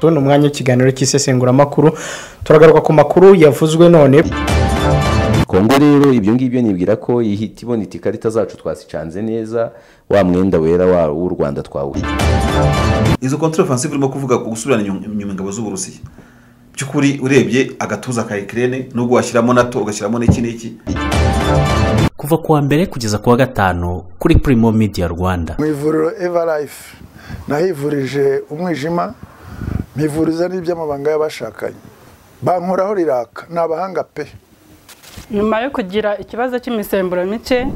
3 ni umwanya w'ikiganiro cy'isesenguramakuru. Turagaruka ku makuru yavuzwe none. Kongo rero ibyo ngibyo nibwira ko ihita ibona ikarita zacu twasicanze neza wa mwenda wera wa w'u Rwanda twawe. Izo contre-offensive urimo kuvuga ku gusubirana inyuma ingabo z'Uburusiya. Byukuri urebye agatuza ka Ukraine nubwo washyiramo NATO ugashyiramo n'iki n'iki. Kuva kuwa mbere kugeza kuwa gatanu kuri Primo Media Rwanda. Mu ivuriro Everlife nahivurije umwijima, mpivuriza n'iby'amabanga y'abashakanye. Bankoraho riraka, nabahanga pe. Nyuma yo kugira ikibazo cy'imisemburo mike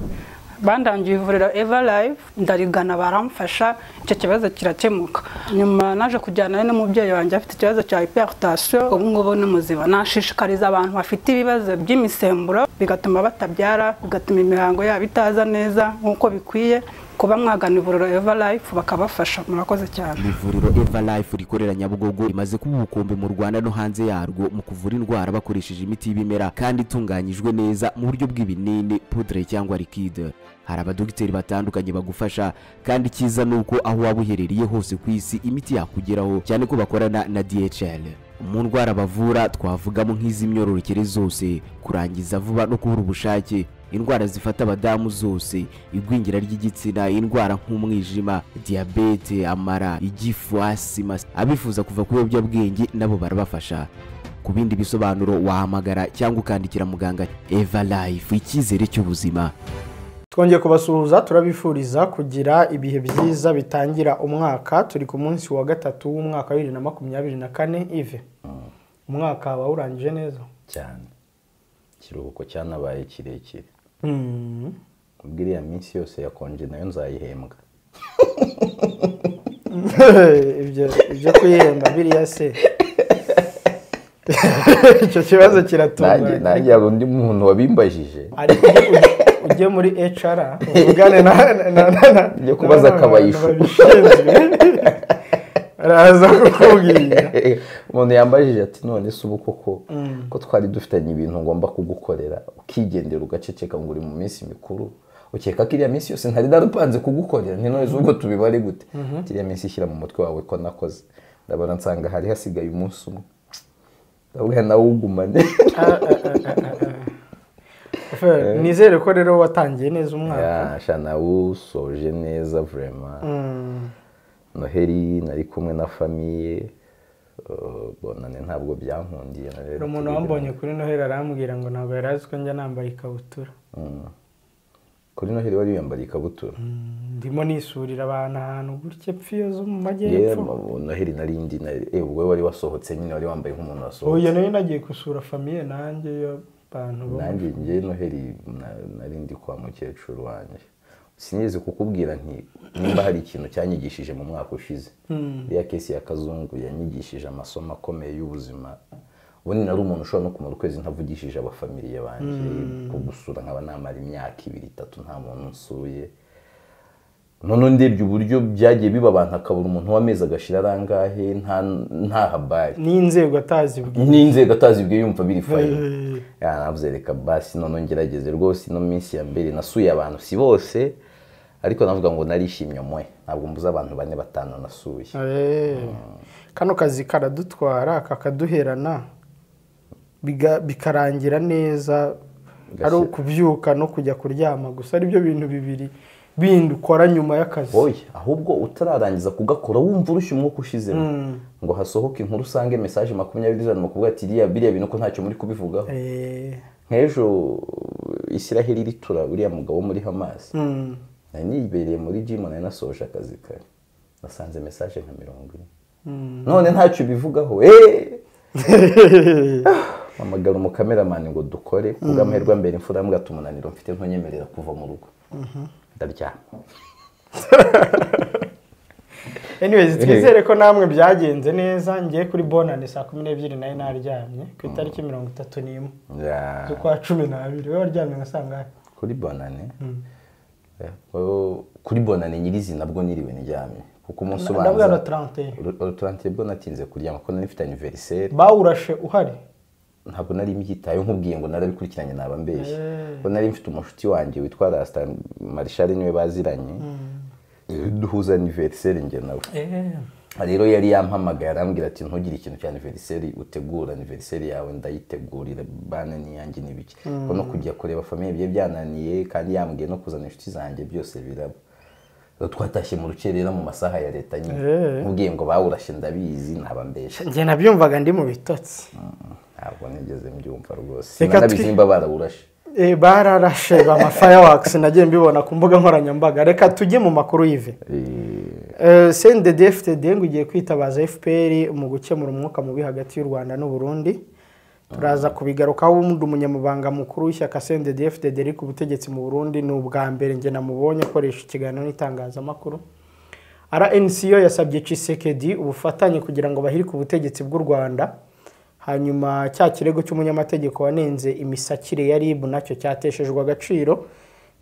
bandangiye ivuriro Everlife ndarigana baramfasha icyo kibazo kirakemuka. Nyuma naje kujyana n'umubyeyi wanjye afite ikibazo cya hypertension, ubu ngubu ni muzima. Nashishikariza abantu bafite ibibazo by'imisemburo bigatuma batabyara, bigatuma imihango yabo itaza neza nkuko bikwiye, kuba mwagana ivuriro Everlife bakabafasha. Murakoze cyane. Ivuriro Everlife rikorera Nyabugogo rimaze kuba ubukombe mu Rwanda no hanze yarwo mu kuvura indwara bakoresheje imiti y'ibimera kandi itunganyijwe neza mu buryo bw'ibinini, poudre cyangwa liquide. Hari abadogiteri batandukanye bagufasha kandi cyiza nuko aho waba uherereye hose ku isi imiti yakugeraho, cyane ko bakorana na DHL. Mu ndwara bavura twavugamo nk'iz'imyororokere zose, kurangiza vuba no kubura ubushake, indwara zifata abadamu zose, igwingira ry'igitsina, indwara nk'umwijima, diabete, amara, igifu, asima. Abifuza kuva ku biyobyabwenge nabo barabafasha. Ku bindi bisobanuro wahamagara cyangwa ukandikira muganga. Everlife, icyizere cy'ubuzima. Twongeye kubasuhuza, turabifuriza kugira ibihe byiza bitangira umwaka. Turi ku munsi wa gatatu w'umwaka wa 2024. Ive, umwaka wawurangije neza cyane, ikiruhuko cyanabaye kirekire. Ubwo iriya minsi yose yakonje nayo nzayihembwa. Ibyo kuyihemba biriya se icyo kibazo kiratunganye. Nanjye hari undi muntu wabimbajije. Ariko ujye muri HR uvugane na njye kubaza akabayishu. Araza kukubwira. Umuntu yambajije ati none se ubu koko ko twari dufitanye ibintu ngomba kugukorera ukigendera ugaceceka ngo uri mu minsi mikuru, ukeka ko iriya minsi yose ntari narupanze kugukorera, nti none ubwo tubibare gute? Iriya minsi ishyira mu mutwe wawe ko nakoze. Ndabona nsanga hari hasigaye umunsi umwe. Ndavuga nawe ugumane. Nizere ko rero watangiye neza umwaka. Ya, nawusoje neza vraiment. Noheli nari kumwe na famille, bonane ntabwo byankundiye. Umuntu wambonye kuri Noheli arambwira ngo ntabwo yari azi ko njya nambaye ikabutura. Kuri Noheli wari wiyambariye ikabutura? Ndimo nisurira abantu ahantu gutya pfiyo zo mu majyepfo. Noheli nari ndi ubwo wari wasohotse nyine, wari wambaye nk'umuntu wasohotse. Oya, nari nagiye gusura famille nanjye y'abantu. Nanjye njye Noheli nari ndi kwa mukecuru wanjye. Sinigeze kukubwira nti nimba hari ikintu cyanyigishije mu mwaka ushize. Iriya kesi ya Kazungu yanyigishije amasomo akomeye y'ubuzima. Ubundi nari umuntu ushobora no kumara ukwezi ntavugishije abafamiliye banjye, kugusura nkaba namara imyaka 2 3 nta muntu nsuye. None ndebye uburyo byagiye biba abantu akabura umuntu w'amezi agashira arangahe nta habari. N'inzego atazibwiye. N'inzego atazibwiye yumva biri fine. Ya navuze reka basi none ngerageze rwose ino minsi ya mbere nasuye abantu si bose, ariko navuga ngo narishimye mwe, ntabwo mbuza abantu 4 5 nasuye. Kano kazi karadutwara kakaduherana bikarangira neza, ari ukubyuka no kujya kuryama gusa, ari byo bintu bibiri bindi ukora nyuma y'akazi. Oya, ahubwo utararangiza kugakora wumva urushye umwuka ushizemo ngo hasohoke inkuru usange message 20 mu kuvuga ati iriya biriya bintu ko ntacyo muri kubivugaho. Nk'ejo Isiraheli ritura uriya mugabo muri Hamas. Nari nibereye muri gym nari nasoje akazi kare, nasanze message nka 40. None ntacyo bivugaho. Amagara umukameramani ngo dukore kubw'amahirwe mbere imfura mbwa tumunaniro mfite ntonyemerera kuva mu rugo. Ndaryama. Anyways, twizere ko namwe byagenze neza. Ngiye kuri bonane saa 12 nayo naryamye ku itariki 31 z'ukwa 12. Wewe waryamye nka sangahe kuri bonane? Kuri bonane nyirizina nabwo niriwe ndyamye kuko umunsi ubanza ndavuga 31. 31 bwo natinze kuryama kuko nari mfite anniversaire. Bawurashe uhari? Ntabwo nari mbyitaye, nkubwiye ngo narabikurikiranye naba mbeshye. Ko nari mfite umushuti wanjye witwa Rasta Marshal niwe baziranye, duhuza anniversaire njye nawe. Rero yari yampamagaye arambwira ati ntugire ikintu cya anniversaire utegura, anniversaire yawe ndayitegurira bana niyanjye n'ibiki. Ko no kujya kureba famille bye byananiye, kandi yambwiye no kuzana inshuti zanjye byose biraba. Twatashye mu rukerera mu masaha ya leta nyine. Mubwiye ngo bawurashe ndabizi ntaba mbesha. Njye nabyumvaga ndi mu bitotsi. Ntabwo nigeze mbyumva rwose. Sinanabizi barawurashe. Bararashe ba fireworks nagiye mbibona ku mbuga nkoranyambaga. Reka tujye mu makuru yive. CNDD-FDD ngo igiye kwitabaza FPR mu gukemura umwuka mubi hagati y'u Rwanda n'u Burundi. Turaza kubigarukaho. Undi umunyamabanga mukuru w'ishyaka CNDD-FDD iri ku butegetsi mu Burundi ni ubwa mbere njye namubonye akoresha ikiganiro n'itangazamakuru. RNC yo yasabye Tshisekedi ubufatanye kugira ngo bahirike ubutegetsi bw'u Rwanda. Hanyuma cya kirego cy'umunyamategeko wanenze imisakire ya RIB nacyo cyateshejwe agaciro.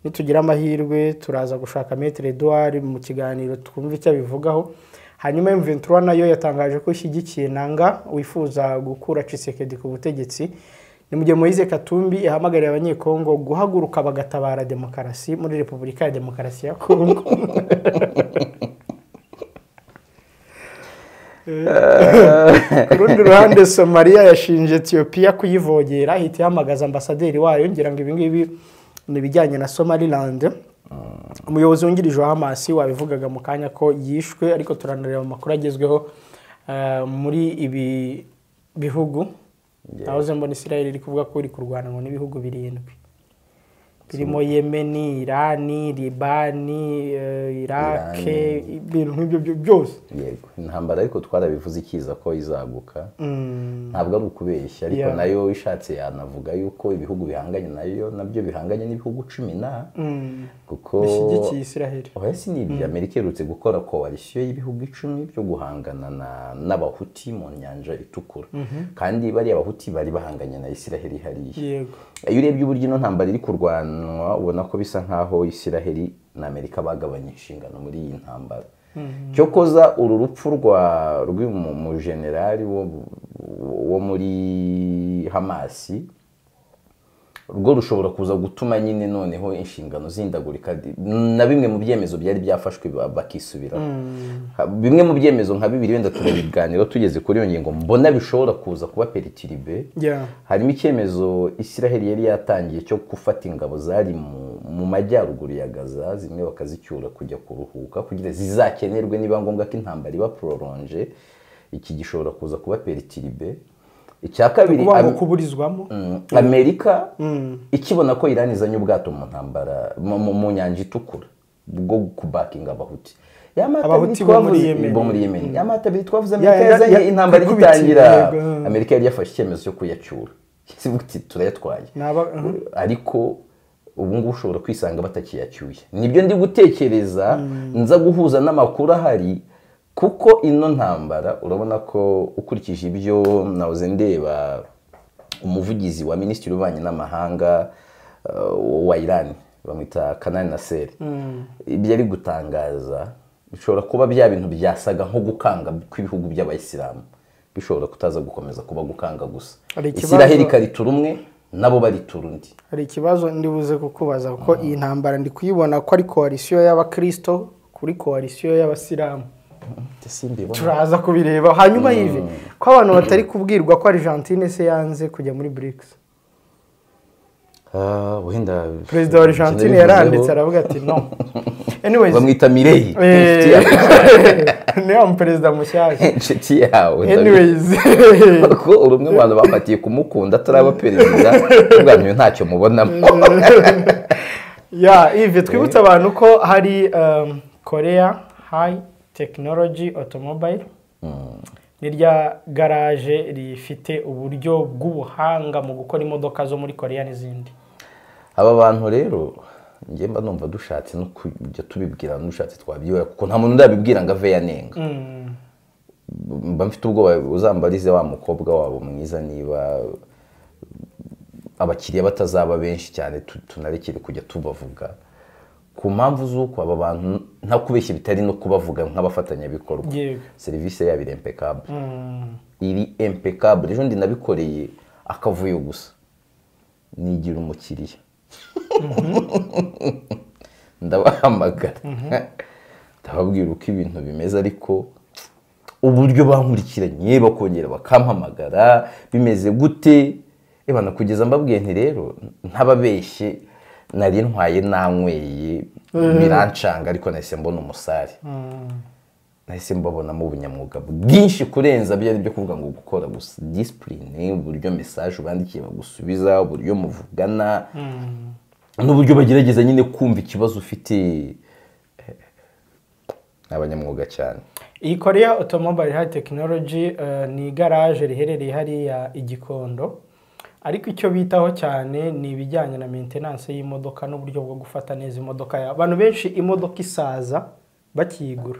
Nitugira amahirwe turaza gushaka Maître Edouard mu kiganiro twumve icyo abivugaho. Hanyuma M23 nayo yatangaje ko ishyigikiye Nanga wifuza gukura Tshisekedi ku butegetsi. Ni mu gihe Moise Katumbi yahamagariye abanyekongo guhaguruka bagatabara demokarasi muri Repubulika ya Demokarasi ya Kongo. Ku rundi ruhande Somalia yashinje Ethiopia kuyivogera ihita ihamagaza ambasaderi wayo. Ngira ngo ibi ngibi ni ibijyanye na Somaliland. Umuyobozi wungirije wa Hamas wabivugaga mu kanya ko yishwe, ariko turanareba amakuru agezweho muri ibi bihugu. Nahoze mbona Israel iri kuvuga ko iri kurwana ngo n'ibihugu 7 birimo Yemen, Iran, Libani, Iraq, ibintu nk'ibyo byose. Yego, intambara ariko twarabivuze ikiza ko izaguka. Ntabwo ari ukubeshya, ariko nayo ishatse yanavuga yuko ibihugu bihanganye nayo nabyo bihanganye n'ibihugu 10 kuko bishyigikiye Israel. Oya, si ni Amerika iherutse gukora coalition y'ibihugu 10 byo guhangana n'abahuti mu nyanja itukura. Kandi bari abahuti bari bahanganye na Israel hariya. Yego. Iyo urebye uburyo ino ntambara iri kurwanwa ubona ko bisa nkaho Israel na Amerika bagabanye inshingano muri iyi ntambara. Cyokoza uru rupfu rwa rw'umujenerali wo muri Hamas rwo rushobora kuza gutuma nyine noneho inshingano zindagurika na bimwe mu byemezo byari byafashwe bakisubira. Bimwe mu byemezo nka bibiri wenda turabiganiro tugeze kuri iyo ngingo mbona bishobora kuza kuba peritiribe. Harimo icyemezo Israel yari yatangiye cyo gufata ingabo zari mu majyaruguru ya Gaza, zimwe bakazicyura kujya kuruhuka kugira zizakenerwe niba ngombwa ko intambara iba prolonge. Iki gishobora kuza kuba peritiribe. Icya kabiri kuburizwamo Amerika ikibona ko Iran izanye ubwato mu ntambara mu nyanja itukura bwo kubakinga abahuti. Abahuti bo muri Yemen. Yamata biri twavuze Amerika yazanye intambara igitangira. Amerika yari yafashe icyemezo cyo kuyacyura. Sivuga iti turayatwaye. Ariko ubu ngubu ushobora kwisanga batakiyacyuye. Nibyo ndi gutekereza nza guhuza n'amakuru ahari. Kuko ino ntambara urabona ko ukurikije ibyo nahoze ndeba umuvugizi wa Minisitiri w'Ububanyi n'Amahanga wa Iran bamwita Kanani Nasser, ibyo ari gutangaza bishobora kuba bya bintu byasaga nko gukanga kw'ibihugu by'abayisilamu bishobora kutaza gukomeza kuba gukanga gusa. Israel ikaritura umwe nabo baritura undi. Hari ikibazo ndibuze kukubaza kuko iyi ntambara ndi kuyibona ko ari coalition y'abakristo kuri coalition y'abasilamu. Turaza kubireba hanyuma yive ko abantu batari kubwirwa ko Argentine se yanze kujya muri BRICS. Wenda Perezida wa Argentine yaranditse aravuga ati no. Anyways, bamwita Milei. Niyo perezida mushyashya. Inshuti yawe. Anyways, ko uri umwe mu bantu bafatiye kumukunda ataraba perezida, ubwanyu ntacyo mubonamo. Ya, Yves, twibutse abantu ko hari Korea High Technology Automobile ni rya garage rifite uburyo bw'ubuhanga mu gukora imodoka zo muri Korea n'izindi. Aba bantu rero njye mba numva dushatse no kujya tubibwira n'ushatse twabyibura kuko nta muntu ndabibwira ngo ave yanenga. Mba mfite ubwoba uzambarize wa mukobwa wabo mwiza niba abakiriya batazaba benshi cyane tunarekere kujya tubavuga. Ku mpamvu z'uko aba bantu nta kubeshya bitari no kubavuga nk'abafatanyabikorwa. Serivisi yabo iri impeccable. Iri impeccable. Ejo ndi nabikoreye akavuyo gusa. Nigira umukiriya. Ndabahamagara. Ndababwira uko ibintu bimeze ariko Uburyo bankurikiranye bakongera bakampamagara bimeze gute, ebana kugeza mbabwiye nti rero ntababeshye nari ntwaye nanyweye birancanga, ariko nahise mbona umusare. Nahise mbabonamo ubunyamwuga bwinshi kurenza byari byo kuvuga ngo gukora gusa, discipline, uburyo message ubandikiye bagusubiza, uburyo muvugana, n'uburyo bagerageza nyine kumva ikibazo ufite. Abanyamwuga cyane. Iyi Korea Automobile High Technology ni igaraje riherereye hariya i Gikondo, ariko icyo bitaho cyane ni ibijyanye na maintenance y'imodoka n'uburyo bwo gufata neza imodoka yawe. Abantu benshi imodoka isaza bakiyigura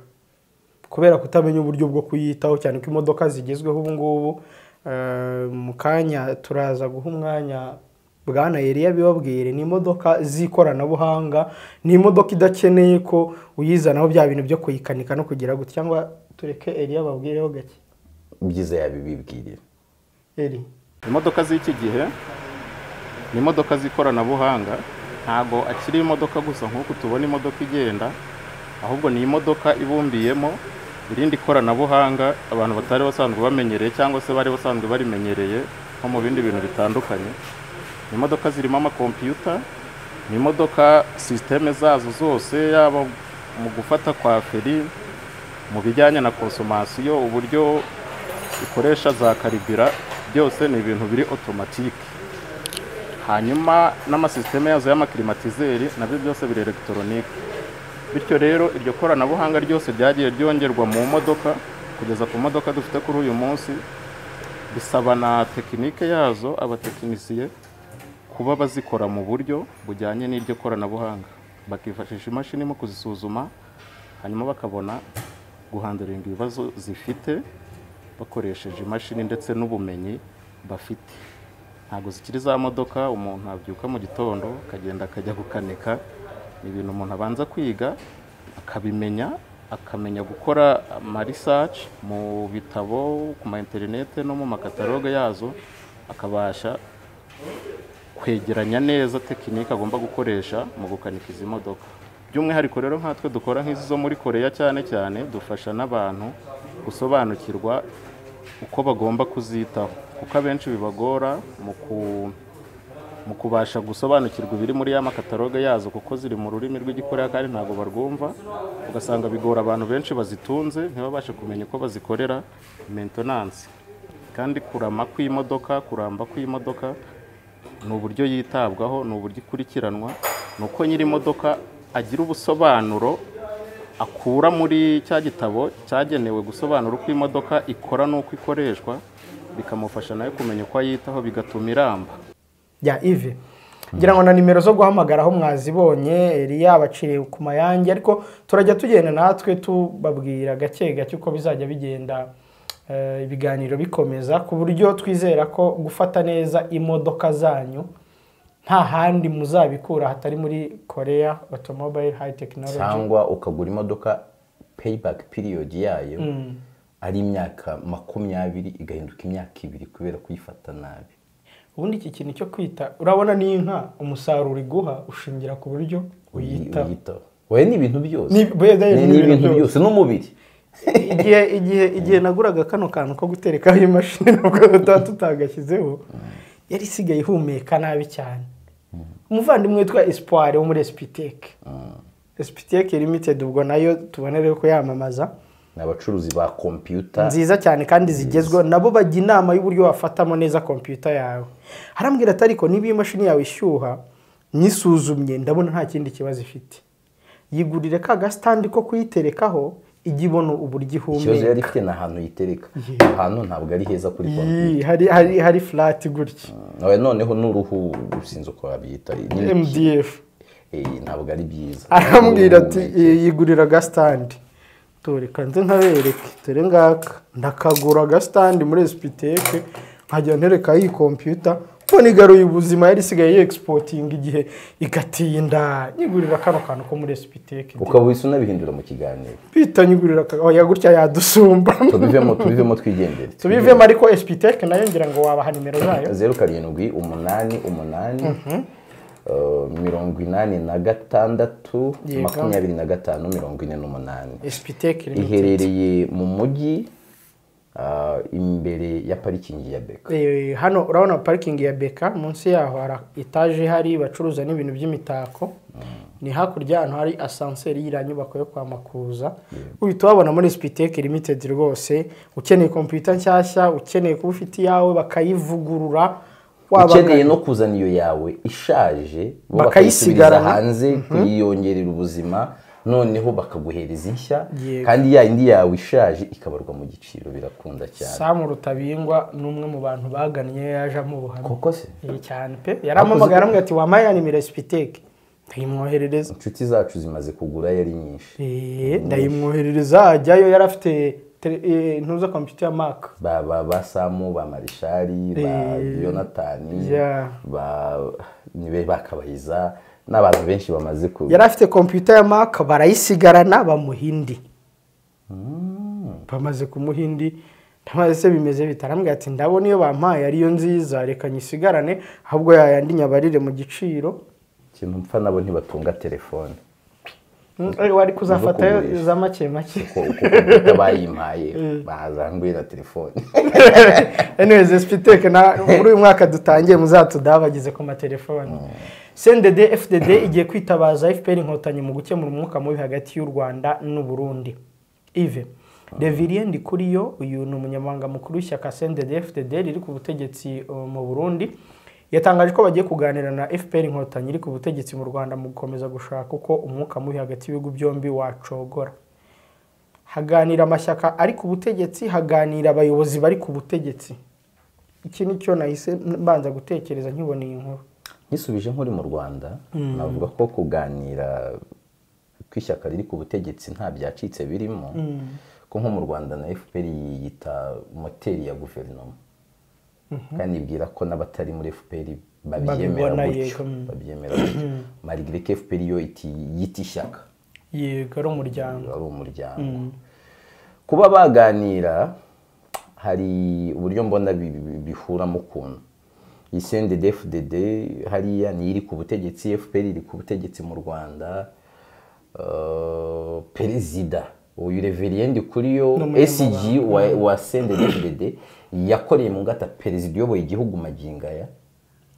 kubera kutamenya uburyo bwo kuyitaho, cyane ko imodoka zigezweho ubu ngubu. Mu kanya turaza guha umwanya Bwana Eliya bibabwire, ni imodoka z'ikoranabuhanga, ni imodoka idakeneye ko uyizanaho bya bintu byo kuyikanika no kugira gutya, cyangwa tureke Eliya babwireho gake. Ibyiza yabibibwirira. Eli, imodoka z'iki gihe ni imodoka z'ikoranabuhanga, ntago akiri imodoka gusa nk'uko tubona imodoka igenda, ahubwo ni imodoka ibumbiyemo irindi koranabuhanga abantu batari basanzwe bamenyereye cyangwa se bari basanzwe barimenyereye nko mu bindi bintu bitandukanye. Imodoka zirimo amakompiyuta, ni imodoka sisiteme zazo zose, yaba mu gufata kwa feri, mu bijyanye na konsomasiyo, uburyo ikoresha za karibira, byose ni ibintu biri otomatike. Hanyuma n'amasisiteme yazo y'amaklimatizeri nabyo byose biri elegitoronike. Bityo rero iryo koranabuhanga ryose ryagiye ryongerwa mu modoka kugeza ku modoka dufite kuri uyu munsi, bisaba na tekinike yazo abatekinisiye kuba bazikora mu buryo bujyanye n'iryo koranabuhanga, bakifashisha imashini mu kuzisuzuma, hanyuma bakabona guhanduringa ibibazo zifite bakoresheje imashini ndetse n'ubumenyi bafite. Ntabwo zikiri za modoka umuntu abyuka mu gitondo akagenda akajya gukanika, ni ibintu umuntu abanza kwiga akabimenya, akamenya gukora ama research mu bitabo, ku ma internet no mu makataloge yazo, akabasha kwegeranya neza tekinike agomba gukoresha mu gukanika izi modoka. By'umwihariko rero nkatwe dukora nk'izi zo muri Korea cyane cyane dufasha n'abantu gusobanukirwa uko bagomba kuzitaho, kuko abenshi bibagora mu kubasha gusobanukirwa ibiri muri ya makataloge yazo, kuko ziri mu rurimi rw'Igikoreya kandi ntabwo barwumva, ugasanga bigora abantu benshi bazitunze ntibabashe kumenya uko bazikorera maintenance. Kandi kurama kw'imodoka, kuramba kw'imodoka ni uburyo yitabwaho, ni uburyo ikurikiranwa, ni uko nyiri imodoka agira ubusobanuro akura muri cya gitabo cyagenewe gusobanura uko imodoka ikora n'uko ikoreshwa, bikamufasha nawe kumenya uko ayitaho, bigatuma iramba. Ya Yves, ngira ngo na nimero zo guhamagaraho mwazibonye, Eliya baciriye ku mayange, ariko turajya tugenda natwe tubabwira gake gake uko bizajya bigenda, ibiganiro bikomeza, ku buryo twizera ko gufata neza imodoka zanyu nta handi muzabikura hatari muri Korea Automobile High Technology. Cyangwa ukagura imodoka payback period yayo ari imyaka 20 igahinduka imyaka 2 kubera kuyifata nabi. Ubundi iki kintu cyo kwita, urabona n'inka umusaruro iguha ushingira ku buryo uyitaho. Oya, ni ibintu byose, ni ibintu byose n'umubiri. Igihe naguraga kano kantu ko guterekaho imashini nubwo tutagashyizeho, yari isigaye ihumeka nabi cyane. Umuvandimwe witwa Espoir wo muri Espitec, Espitec Limited, ubwo nayo tubonereho ko yamamaza, ni abacuruzi ba computer nziza cyane kandi zigezweho, nabo bajya inama y'uburyo wafatamo neza computer yawe. Arambwira ati ariko niba imashini yawe ishyuha nyisuzumye ndabona nta kindi kibazo ifite, yigurire ka gastand ko kuyiterekaho ijya ibona uburyo ihumeka. Ikibazo yari ifite ni ahantu yitereka, ahantu ntabwo ari heza kuri computer, hari flat gutya. Noneho n'uruhu sinzi uko babyita, MDF, ntabwo ari byiza. Arambwira ati yigurira gastand, toreka nze nkabereke, dore ngaka ndakagura gastand muri Espitec, nkajya ntereka iyi computer, mbona igaruye ubuzima yari isigaye yexporting igihe igatinda. Nyigurira kano kantu ko muri Espitec, ukaba uhise unabihindura mu kiganiro, pita nyigurira oya gutya yadusumba. Tubivemo twigendere, tubivemo. Ariko Espitec nayo ngira ngo wabaha nimero zayo, 07 88 86 25 48. Espitec Limited iherereye mu mujyi Imbere ya parikingi ya Beka. Hano urabona parikingi ya Beka, munsi yaho hari etaje ihari bacuruza n'ibintu by'imitako. Ni hakurya ahantu hari asanseri y'iriya nyubako yo kwa Makuza. Uhita wabona muri Spitec Limited rwose. Ukeneye kompiyuta nshyashya, ukeneye kuba ufite iyawe bakayivugurura, ukeneye no kuzana iyo yawe ishaje bakayisigarana hanze kuyiyongerera ubuzima, noneho bakaguhereza inshya kandi ya indi yawe ishaje ikabarwa mu giciro. Birakunda cyane. Sam Rutabingwa ni umwe mu bantu bagannye yajamo ubuhamya. Koko se? Cyane pe. Yarampamagaye arambwira ati wampaye ya nimero ya Spitec, ndayimwoherereza. Inshuti zacu zimaze kugura yari nyinshi. Ndayimwoherereza ajyayo, yari afite ntuza computer ya Mac. Ba Samu, ba Marishari, ba Yonatani, ba nibe bakabahiza n'abantu benshi bamaze ku. Yari afite computer ya Mac barayisigarana bamuhindi. Bamaze kumuhindi ndamaze se bimeze bitarambwira ati ndabona iyo bampaye ariyo nziza reka nyisigarane ahubwo yayandi nyabarire mu giciro. Ikintu mpfa nabo ntibatunga telefone. Wari kuzafata za make make kuko bayimpaye bazangwira telefone. Anyways, Spitec na muri uyu mwaka dutangiye muzatudabagize ku matelefone. CNDD FDD igiye kwitabaza FPR Inkotanyi mu gukemura umwuka mubi hagati y'u Rwanda n'u Burundi. Yves Revilien Ndikuriyo, uyu ni umunyamabanga mukuru w'ishyaka CNDD FDD riri ku butegetsi mu Burundi, yatangaje ko bagiye kuganira na FPR Inkotanyi iri ku butegetsi mu Rwanda mu gukomeza gushaka uko umwuka mubi hagati y'ibihugu byombi wacogora. Haganira amashyaka ari ku butegetsi, haganira abayobozi bari ku butegetsi. Iki nicyo nahise mbanza gutekereza nkibona iyi nkuru. Nisubije nkuri mu Rwanda, navuga ko kuganira kw'ishyaka riri ku butegetsi nta byacitse birimo, ko nko mu Rwanda na FPR yiyita moteri ya guverinoma. Kandi ibwira ko n'abatari muri FPR babyemera gutyo, babyemera gutyo. Malgré que FPR yo yita ishyaka. Yego, ari umuryango. Ari umuryango. Kuba baganira hari uburyo mbona bihuramo ukuntu. CNDD FDD hariya ni iri ku butegetsi, FPR iri ku butegetsi mu Rwanda. Perezida uyu Reverien Ndikuriyo SG wa CNDD FDD yakoreye mu ngata perezida uyoboye igihugu magingaya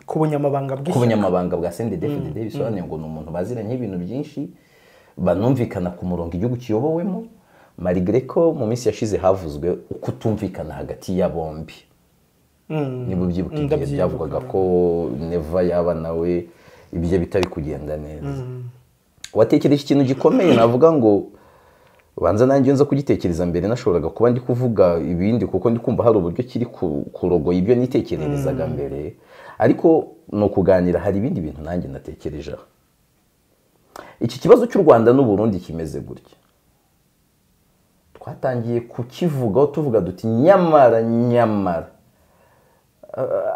ku bunyamabanga bw'ishyaka, ku bunyamabanga bwa CNDD FDD. Bisobanuye ngo ni umuntu baziranye ibintu byinshi, banumvikana ku murongo igihugu kiyobowemo, malgré ko mu minsi yashize havuzwe ukutumvikana hagati ya bombi. Niba ubyibuka igihe byavugaga ko Neva yaba nawe ibyo bitari kugenda neza. Watekereje ikintu gikomeye navuga ngo banza nanjye nza kugitekereza mbere, nashoboraga kuba ndi kuvuga ibindi kuko ndi kumva hari uburyo kiri kurogoya ibyo nitekererezaga mbere, ariko no kuganira hari ibindi bintu nanjye natekereje. Iki kibazo cy'u Rwanda n'u Burundi kimeze gutya, twatangiye kukivugaho tuvuga duti nyamara nyamara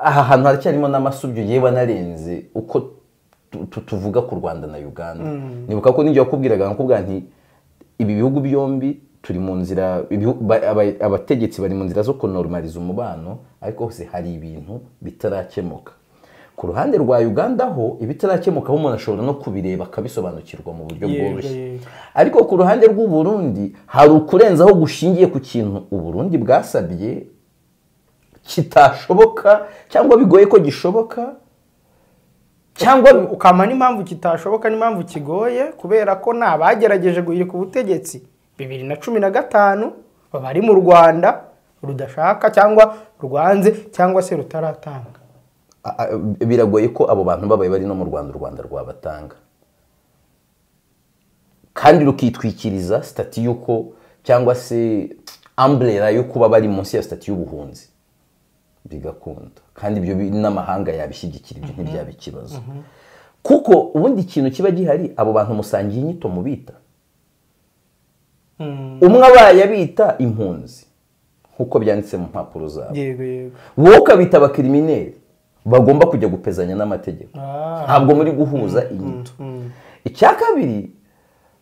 aha hantu haracyarimo n'amasubyo yewe narenze uko tuvuga ku Rwanda na Uganda. Nibuka ko nijye wakubwiraga nkubwira nti ibi bihugu byombi turi mu nzira, abategetsi bari mu nzira zo kunormaliza umubano, ariko hose hari ibintu bitarakemuka. Ku ruhande rwa Uganda ho ibitarakemuka ho umuntu ashobora no kubireba akabisobanukirwa mu buryo bworoshye, ariko ku ruhande rw'u Burundi hari ukurenzaho gushingiye ku kintu u Burundi bwasabye kitashoboka cyangwa bigoye ko gishoboka, cyangwa ukama n'impamvu kitashoboka n'impamvu kigoye, kubera ko nabagerageje guhirika ubutegetsi 2015 bari mu Rwanda rudashaka cyangwa rwanze cyangwa se rutaratanga. Biragoye ko abo bantu babaye bari no mu Rwanda, u Rwanda rwabatanga kandi rukitwikiriza stati yuko cyangwa se umbrella yo kuba bari munsi ya stati y'ubuhunzi, bigakunda. Kandi ibyo n'amahanga yabishyigikira, ibyo ntibyaba ikibazo. Kuko ubundi ikintu kiba gihari, abo bantu musangiye inyito mubita. Umwe abaye abita impunzi nkuko byanditse mu mpapuro zabo, wowe ukabita abakrimineri bagomba kujya gupezanya n'amategeko. Ntabwo muri guhuza inyito. Icya kabiri,